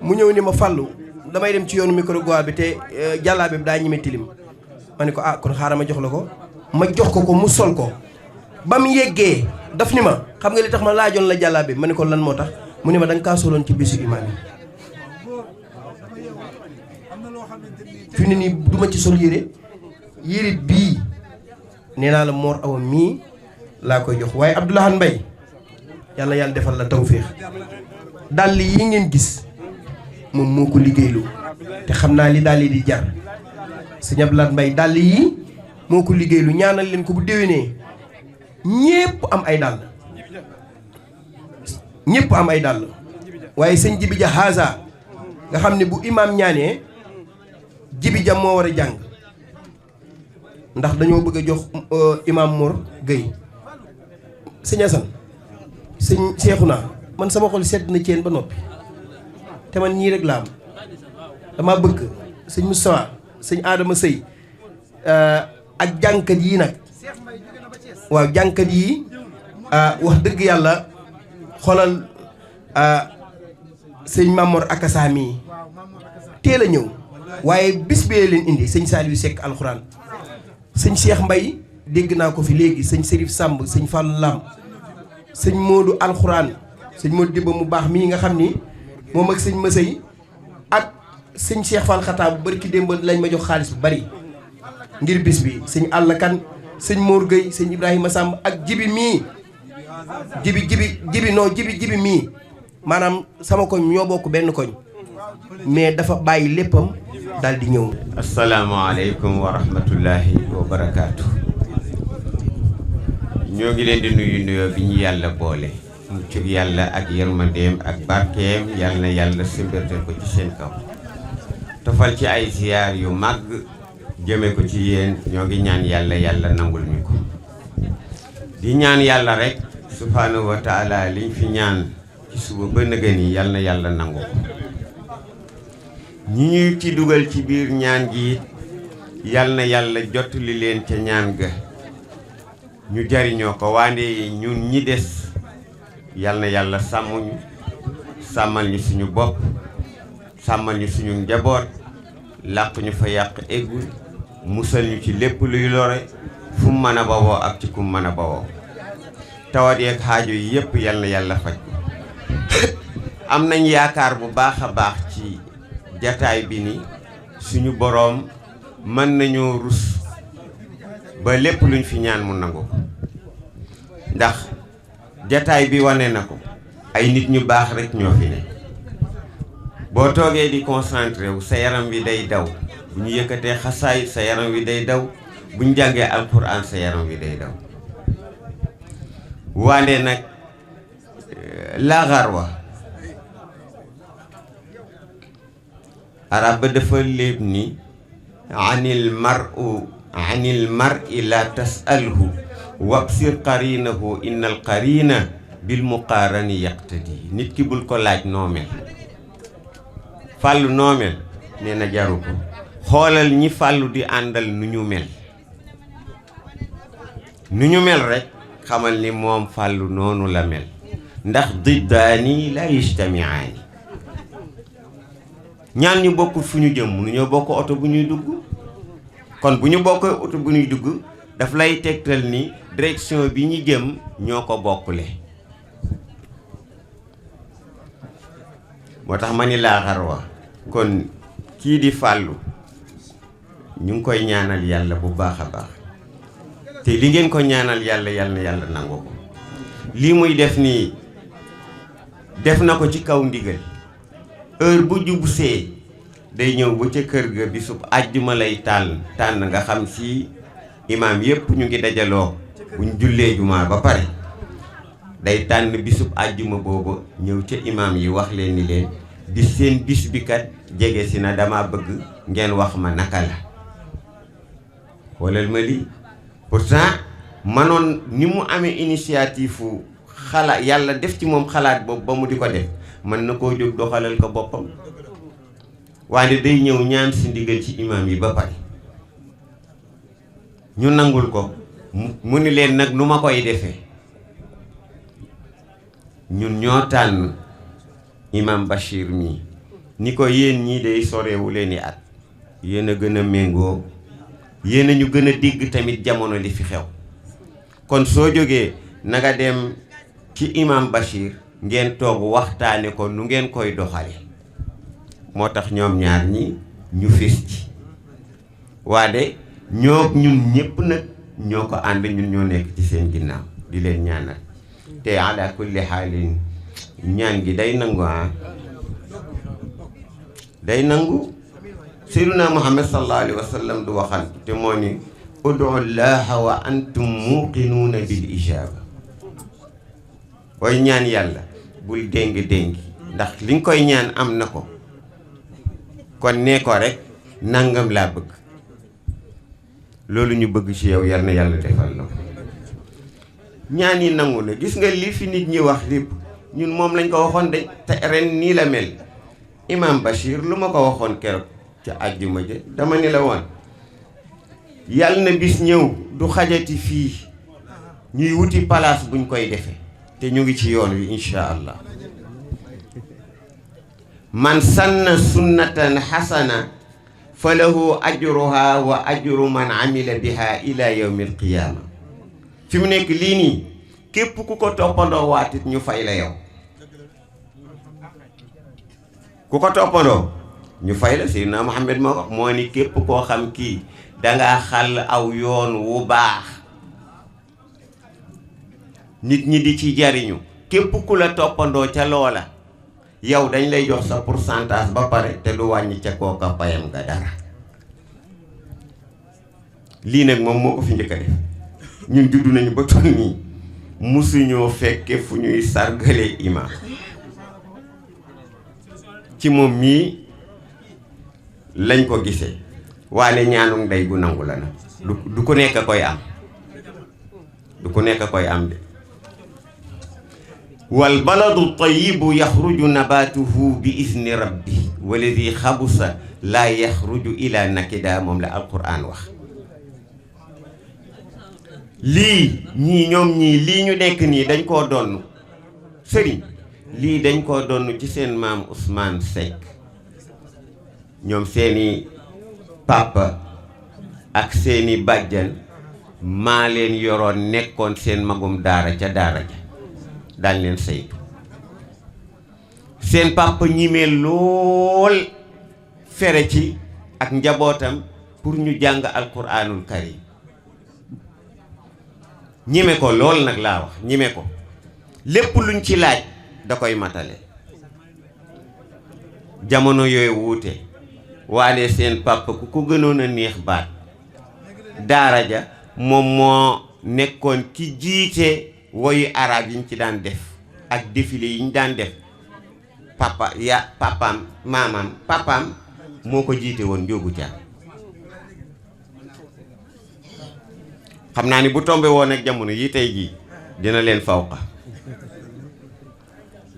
mu ñëw ni ma fàllu damay dem ci yoonu micro-goar bi te jàllaabe bi daa ñeme tilim ma ne ko ah kon xaaral ma jox la ko ma jox ko mu sol ko ba mu yeggee daf ni ma xam nga li tax ma laajoon la jàllaabe bi ma ne ko lan moo tax mu ne ma da nga kaa soloon ci bisu imaam yi fi ne nii du ma ci sol yére bii nee naa la Mor Awa mii laa koy jox waaye Abdoulahan Mbaye yàlla defal la tawféex dàll yi ngeen gis moom moo ko liggéeylu te xam naa li dàll yi di jar sëñ Abdoulahan Mbaye dàll yi moo ko liggéeylu ñaanal leen ko bu déwénee ñépp am ay dàll waaye sëñ Jibi Ja Haza nga xam ne bu imaam ñaanee Jibi Ja moo war a jàng ndax dañoo bëgg a jox imaam Mor Gueye sëñ Assane sëñ Cheikhouna man sama xol sedd na ceen ba noppi te man ñii rek laa am dama bëgg sëñ Moustapha sëñ Adama Sëy ak jànkat yii nag waaw jànkat yii wax dëgg yàlla xolal sëñ Mamor Akassa mii teel a ñëw waaye bis bee leen indi sëñ Saliou Seck alxuraan sëñ Cheikh Mbaye dégg naa ko fi léegi sëñ Serif Samb sëñ Fallou Lam sëñ Modou alxuraan sëñ Modou Dibba mu baax mii nga xam ni moom ak sëñ Masey ak sëñ Cheikh Fall Xataa bu bari ki démb lañ ma jox xaalis bu bari ngir bis bi sëñ Alla Kan sëñ Mor Gueye sëñ Ibrahima Samb ak jibi mii jibi mii maanaam sama koñ ñoo bokk benn koñ mais dafa bàyyi léppam daal di ñëw. asalaamaaleykum wa rahmatullahi wa barakaatu. ñoo ngi leen di nuyu nuyoo bi ñu yàlla boole. mucc yàlla ak yërmandeem ak barkeem yàlla na yàlla simbirte ko ci seen kaw. tofal ci ay ziyaar yu màgg jëme ko ci yéen ñoo ngi ñaan yàlla nangul ñu ko. di ñaan yàlla rek subhaanahu wa taala liñ fi ñaan ci suba ba nëgën yi yàlla na yàlla nangu ko. ñi ñuy ci dugal ci biir ñaan gi yal na yàlla jottali leen ca ñaan ga ñu jariñoo ko waande ñun ñi des yal na yàlla sàmmuñu sàmmal ñu suñu bopp sàmmal ñu suñu njaboot làq ñu fa yàq eggul musal ñu ci lépp luy lore fu mu mën a bawoo ak ci ku mu mën a bawoo tawat yeeg xaajo yi yépp yal na yàlla faj am nañ yaakaar bu baax a baax ci jataay bi ni suñu boroom mën nañoo rus ba lépp luñ fi ñaan mu nangu ko ndax jataay bi wane na ko ay nit ñu baax rek ñoo fi ne boo toogee di concentré wu sa yaram wi day daw bu ñu yëkkatee xasaay sa yaram wi day daw bu ñu jàngee alxuraan sa yaram wi day daw waande nag laaxarwa arab ba dafa léeb ni anil mar'i la tasalhu wabsir qarinahu innal qarina bil muqarani yaqtadi nit ki bul ko laaj noomel fàllu noomel nee na jaru ko xoolal ñi fàllu di àndal nu ñu mel rek xamal ni moom fàllu noonu la mel ndax diddaani la yajtamiaani ñaan ñu bokkul fu ñu jëm mënu ñoo bokk oto bu ñuy dugg kon bu ñu bokkee oto bu ñuy dugg daf lay tegtal ni direction bi ñu jëm ñoo ko bokkule moo tax ma ni laaxar wa kon kii di fàllu ñu ngi koy ñaanal yàlla bu baax a baax te li ngeen ko ñaanal yàlla na yàlla nangu ko lii muy def nii def na ko ci kaw ndigal heure bu jubsee day ñëw ba ca kër ga bisub àjjuma lay tànn nga xam si imaam yépp ñu ngi dajaloo buñ jullee jumaa ba pare day tànn bisub àjjuma boobu ñëw ca imaam yi wax leen ni leen di seen bis bi kat jege si na dama bëgg ngeen wax ma naka la xoolal ma lii pourtant manoon ni mu amee initiative xalaat yàlla def ci moom xalaat boobu ba mu di ko def mën na koo jóg doxalal ko boppam waaye day ñëw ñaan si ndigal ci imaam yi ba pare ñu nangul ko mu ni leen nag nu ma koy defee ñun ñoo tànn imaam Bachir mii ni ko yéen ñii day sorewu leen i at yéen a gën a méngoo yéen a ñu gën a dégg tamit jamono li fi xew kon soo jógee na nga dem ci imaam Bachir ngeen toog waxtaane ko nu ngeen koy doxale moo tax ñoom ñaar ñi ñu fis ci waade ñoo ñun ñëpp nag ñoo ko ànd ñun ñoo nekk ci seen ginnaaw di leen ñaanal te ala kulli xaalin ñaan gi day nangu day nangu Seydina Muhammad sallallahu alayhi wa sallam du waxal te moo ni udu llaha wa antum muqinuuna bil ijaba booy ñaan yàlla bul déngi ndax li nga koy ñaan am na ko kon nee ko rek nangam laa bëgg loolu ñu bëgg ci yow yal na yàlla defal la ko ñaan yi nangu na gis nga li fi nit ñi wax lépp ñun moom lañ ko waxoon de te ren nii la mel Imam Bachir lu ma ko waxoon keroog ca àjjuma ja dama ni la woon yàlla na bis ñëw du xajati fii ñuy wuti palaas buñ koy defee te ñu ngi ci yoon wi incha allah man sanna sunnatan hasana falahu ajruha wa ajru man amila biha ila yawmi alqiyama fi mu nekk lii nii képp ku ko toppandoo waatit ñu fay la yow ku ko toppandoo ñu fay la Seydina Muhammad moo wax moo ni képp koo xam kii dangaa xàll aw yoon wu baax nit ñi di ci jariñu képp ku la toppandoo ca loola yow dañ lay jox sa pourcentage ba pare te du wàññi ca kooka payam nga dara lii nag moom moo ko fi njëkk a def ñun juddu nañu ba toll nii musuñoo fekke fu ñuy sargale imam ci moom mii lañ ko gisee waane ñaanu ndey gu nangu la nag du ko nekk koy am du ko nekk koy am de wal baladu tayibu yaxruju nabatuhu bi izni rabbi waladi xabusa laa yaxruju ila nakida moom la alquran wax lii ñii ñoom ñii lii ñu nekk nii dañ koo donn sëriñ lii dañ koo donn ci seen maam Ousmane Seck ñoom seeni papa ak seeni bàjjan maa leen yoroon nekkoon seen magum daara ca daara ja daañ leen saytu seen papa ñimee lool fere ci ak njabootam pour ñu jàng alquranul karim ñime ko lool nag laa wax ñime ko lépp luñ ci laaj da koy matale jamono yooyu wuute waane seen papa ku ko gënoon a neex baat daara ja moom moo nekkoon ki jiite woyu arab yi ñu ci daan def ak défilé yi ñu daan def papaam moo ko jiite woon njóogu caam xam naa ni bu tombe woon ak jamono yi tey jii dina leen fawqa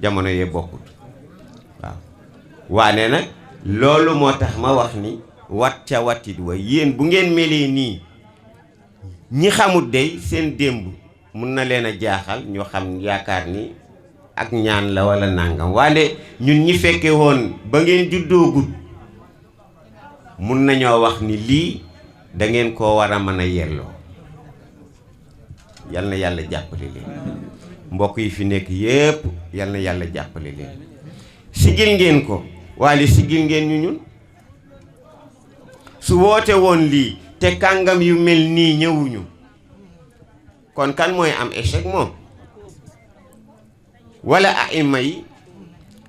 jamono yee bokkut waaw waane nag loolu moo tax ma wax ni wat ca watit wa yéen bu ngeen melee nii ñi xamut dey seen démb mun na leen a jaaxal ñoo xam yaakaar ni ak ñaan la wala nangam waane ñun ñi fekke woon ba ngeen juddoogut mun nañoo wax ni lii da ngeen koo war a mën a yelloo yal na yàlla jàppale leen mbokk yi fi nekk yépp yal na yàlla jàppale leen sigil ngeen ko waale sigil ngeen ñu ñun su woote woon lii te kàngam yu mel nii ñëwuñu kon kan mooy am échec moom wala aima yi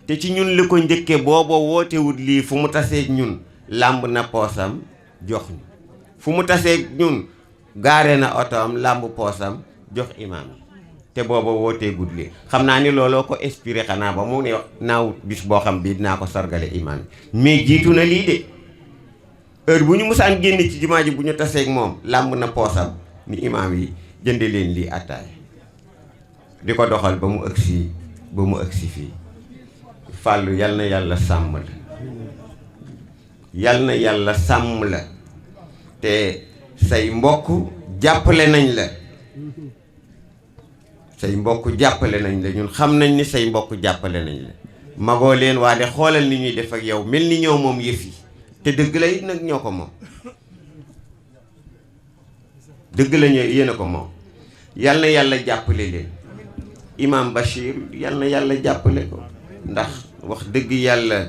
te ci ñun li ko njëkke booba wootewut lii fu mu taseeg ñun làmb na poosam jox ñu fu mu taseeg ñun gaare na otoom làmb poosam jox imaam yi te booba wootee gud lii xam naa ni looloo ko inspiré xanaa ba mu ne naawut bis boo xam bii dinaa ko sargale imaam yi mais jiitu na lii de heure bu ñu musaan génn ci jumaa ji bu ñu taseeg moom làmb na poosam ni imaam yi jënde leen lii attaay di ko doxal ba mu ëgsi fii fàllu yal na yàlla sàmm la yal na yàlla sàmm la te say mbokk jàppale nañ la say mbokk jàppale nañ la ñun xam nañ ni say mbokk jàppale nañ la magoo leen waa de xoolal ni ñuy def ak yow mel ni ñoo moom yëf yi te dëgg la it nag ñoo ko moom dëgg la ñu yéen a ko moom yal na yàlla jàppale leen imam Bachir yal na yàlla jàppale ko ndax wax dëgg yàlla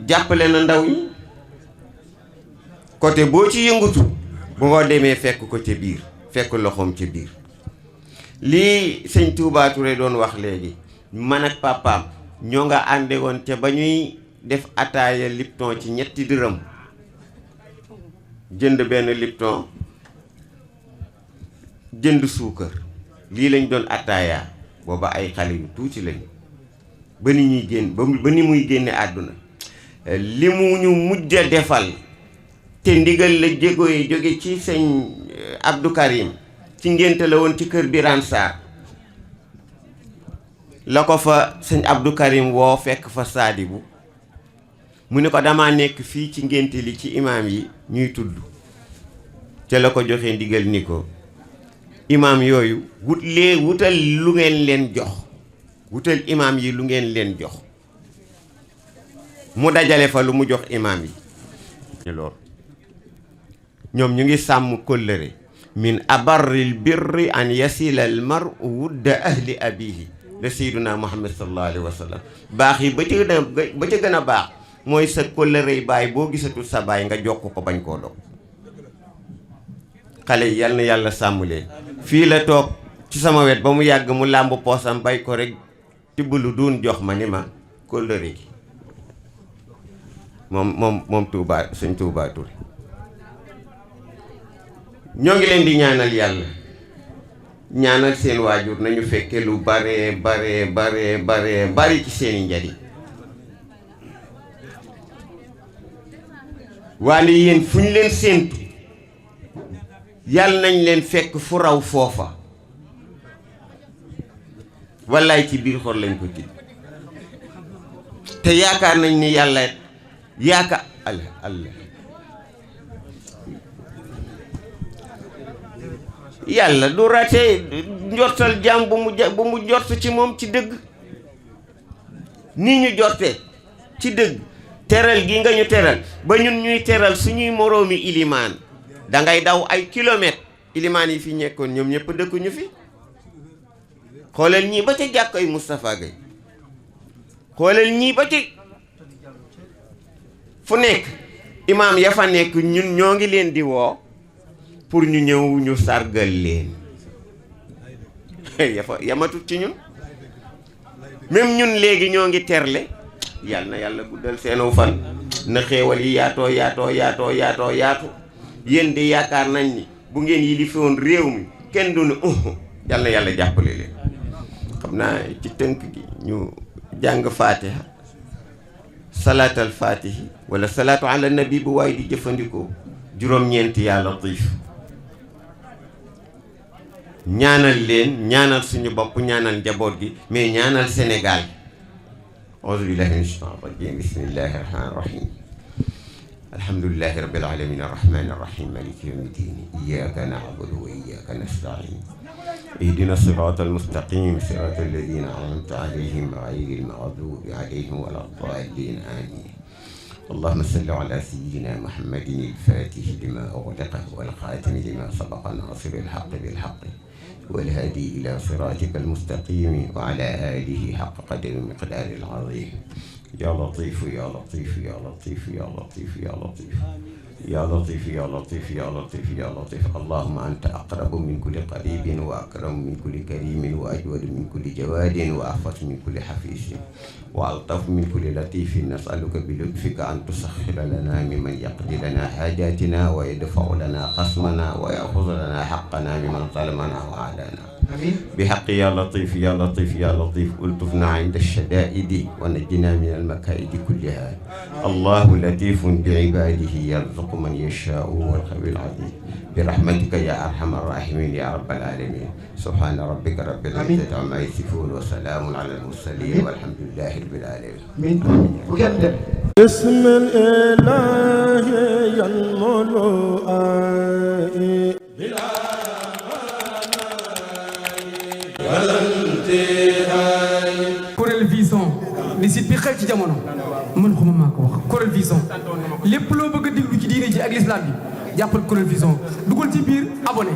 jàppale na ndaw ñi côté boo ci yëngutu bu nga demee fekk ko ca biir fekk loxoom ca biir lii sëñ Touba Touré doon wax léegi man ak papaam ñoo nga ànde woon ca ba ñuy def ataaya Lipton ci 3 dërëm jënd benn Lipton jënd suukar lii lañ doon ataaya booba ay xale yu tuuti lañu ba ni ñuy génn ba ni muy génne àdduna li mu ñu mujj a defal te ndigal la jégoy jóge ci sëñ Abdou Karim ci ngénte la woon ci kër Birane Sarr la ko fa sëñ Abdou Karim woo fekk fa Sadibou mu ne ko dama nekk fii ci ngénte li ci imaam yi ñuy tudd te la ko joxee ndigal ni ko imaam yooyu wutal lu ngeen leen jox wutal imaam yi lu ngeen leen jox mu dajale fa lu mu jox imaam yi loolu ñoom ñu ngi sàmm kóllëre min abarril birri an yasila al mar'u wudda ahli abihi la sayyiduna muhammad sallallahu alayhi wa sallam baax yi ba ca gën a baax mooy sa kóllëre yi baay boo gisatul sa baay nga jokk ko bañ koo dog xale yi yal na yàlla sàmm leen fii la toog ci sama wet ba mu yàgg mu làmb poosam bay ko rek tibb lu duun jox ma ni ma kóllëre gi moom Touba sëñ Touba Touré ñoo ngi leen di ñaanal yàlla ñaanal seen waajur nañu fekke lu bari ci seeni njariñ waaye yéen fu ñu leen séentu yàlla nañ leen fekk fu raw foofa wallaay ci biir xol lañ ko ci te yaakaar nañ ni yàlla yàlla du rate njortal jaam bu mu jort ci moom ci dëgg nii ñu jortee ci dëgg teral gi nga ñu teral ba ñun ñuy teral suñuy moroomi ilimaan dangay daw ay kilomètres ilimaan yi fi ñekkoon ñoom ñëpp dëkkuñu fi xoolal ñii ba ca jàkkoy Moustapha Gueye xoolal ñii ba ci fu nekk imaam ya fa nekk ñun ñoo ngi leen di woo pour ñu ñëw ñu sargal leen yamatut ci ñun même ñun léegi ñoo ngi terle yàlla na yàlla guddal seenu fan na xéewal yi yaatoo yaatu yéen de yaakaar nañ ni bu ngeen yilifoon réew mi kenn du ne yàlla na yàlla jàppale leen xam naa ci tënk gi ñu jàng fatiha salaatal fatihi wala salaatu ala nabi bu waaye di jëfandikoo juróom-ñeenti yaa latiif ñaanal leen ñaanal suñu bopp ñaanal njaboot gi mais ñaanal Sénégal auzu billahi mina shaytaani rajiim bismillahi rahmaani rahiim alhamdulillahi rabbil alamin arrahmani arrahim maliki yawmi ddin iyyaka na'budu wa iyyaka nasta'in ihdina sirata almustaqim sirata alladhina an'amta alayhim ghayril maghdubi alayhim wala ddallin amin اللهم صل على سيدنا محمد الفاتح لما أغلق والخاتم لما سبق ناصر الحق بالحق والهادي إلى صراطك المستقيم وعلى آله حق قدر المقدار العظيم يا لطيف يا لطيف يا لطيف يا لطيف يا لطيف يا لطيف يا لطيف يا لطيف يا لطيف اللهم أنت أقرب من كل قريب وأكرم من كل كريم وأجود من كل جواد وأحفظ من كل حفيظ وألطف من كل لطيف نسألك بلطفك أن تسخر لنا ممن يقضي لنا حاجاتنا ويدفع لنا خصمنا ويأخذ لنا حقنا ممن ظلمنا وعادانا بحق يا لطيف يا لطيف يا لطيف ألطفنا عند الشدائد ونجنا من المكائد كلها الله لطيف بعباده يرزق من يشاء والقوي العظيم برحمتك يا أرحم الراحمين يا رب العالمين سبحان ربك رب العزة عما يصفون وسلام على المرسلين والحمد لله رب العالمين بسم الإله ينمو Corel Vision li site bi xew ci jamono man xuma maa ko wax Corel Vision lépp loo bëgg a déglu ci diine ji ak l'islam bi jàppal Corel Vision dugal ci biir abonné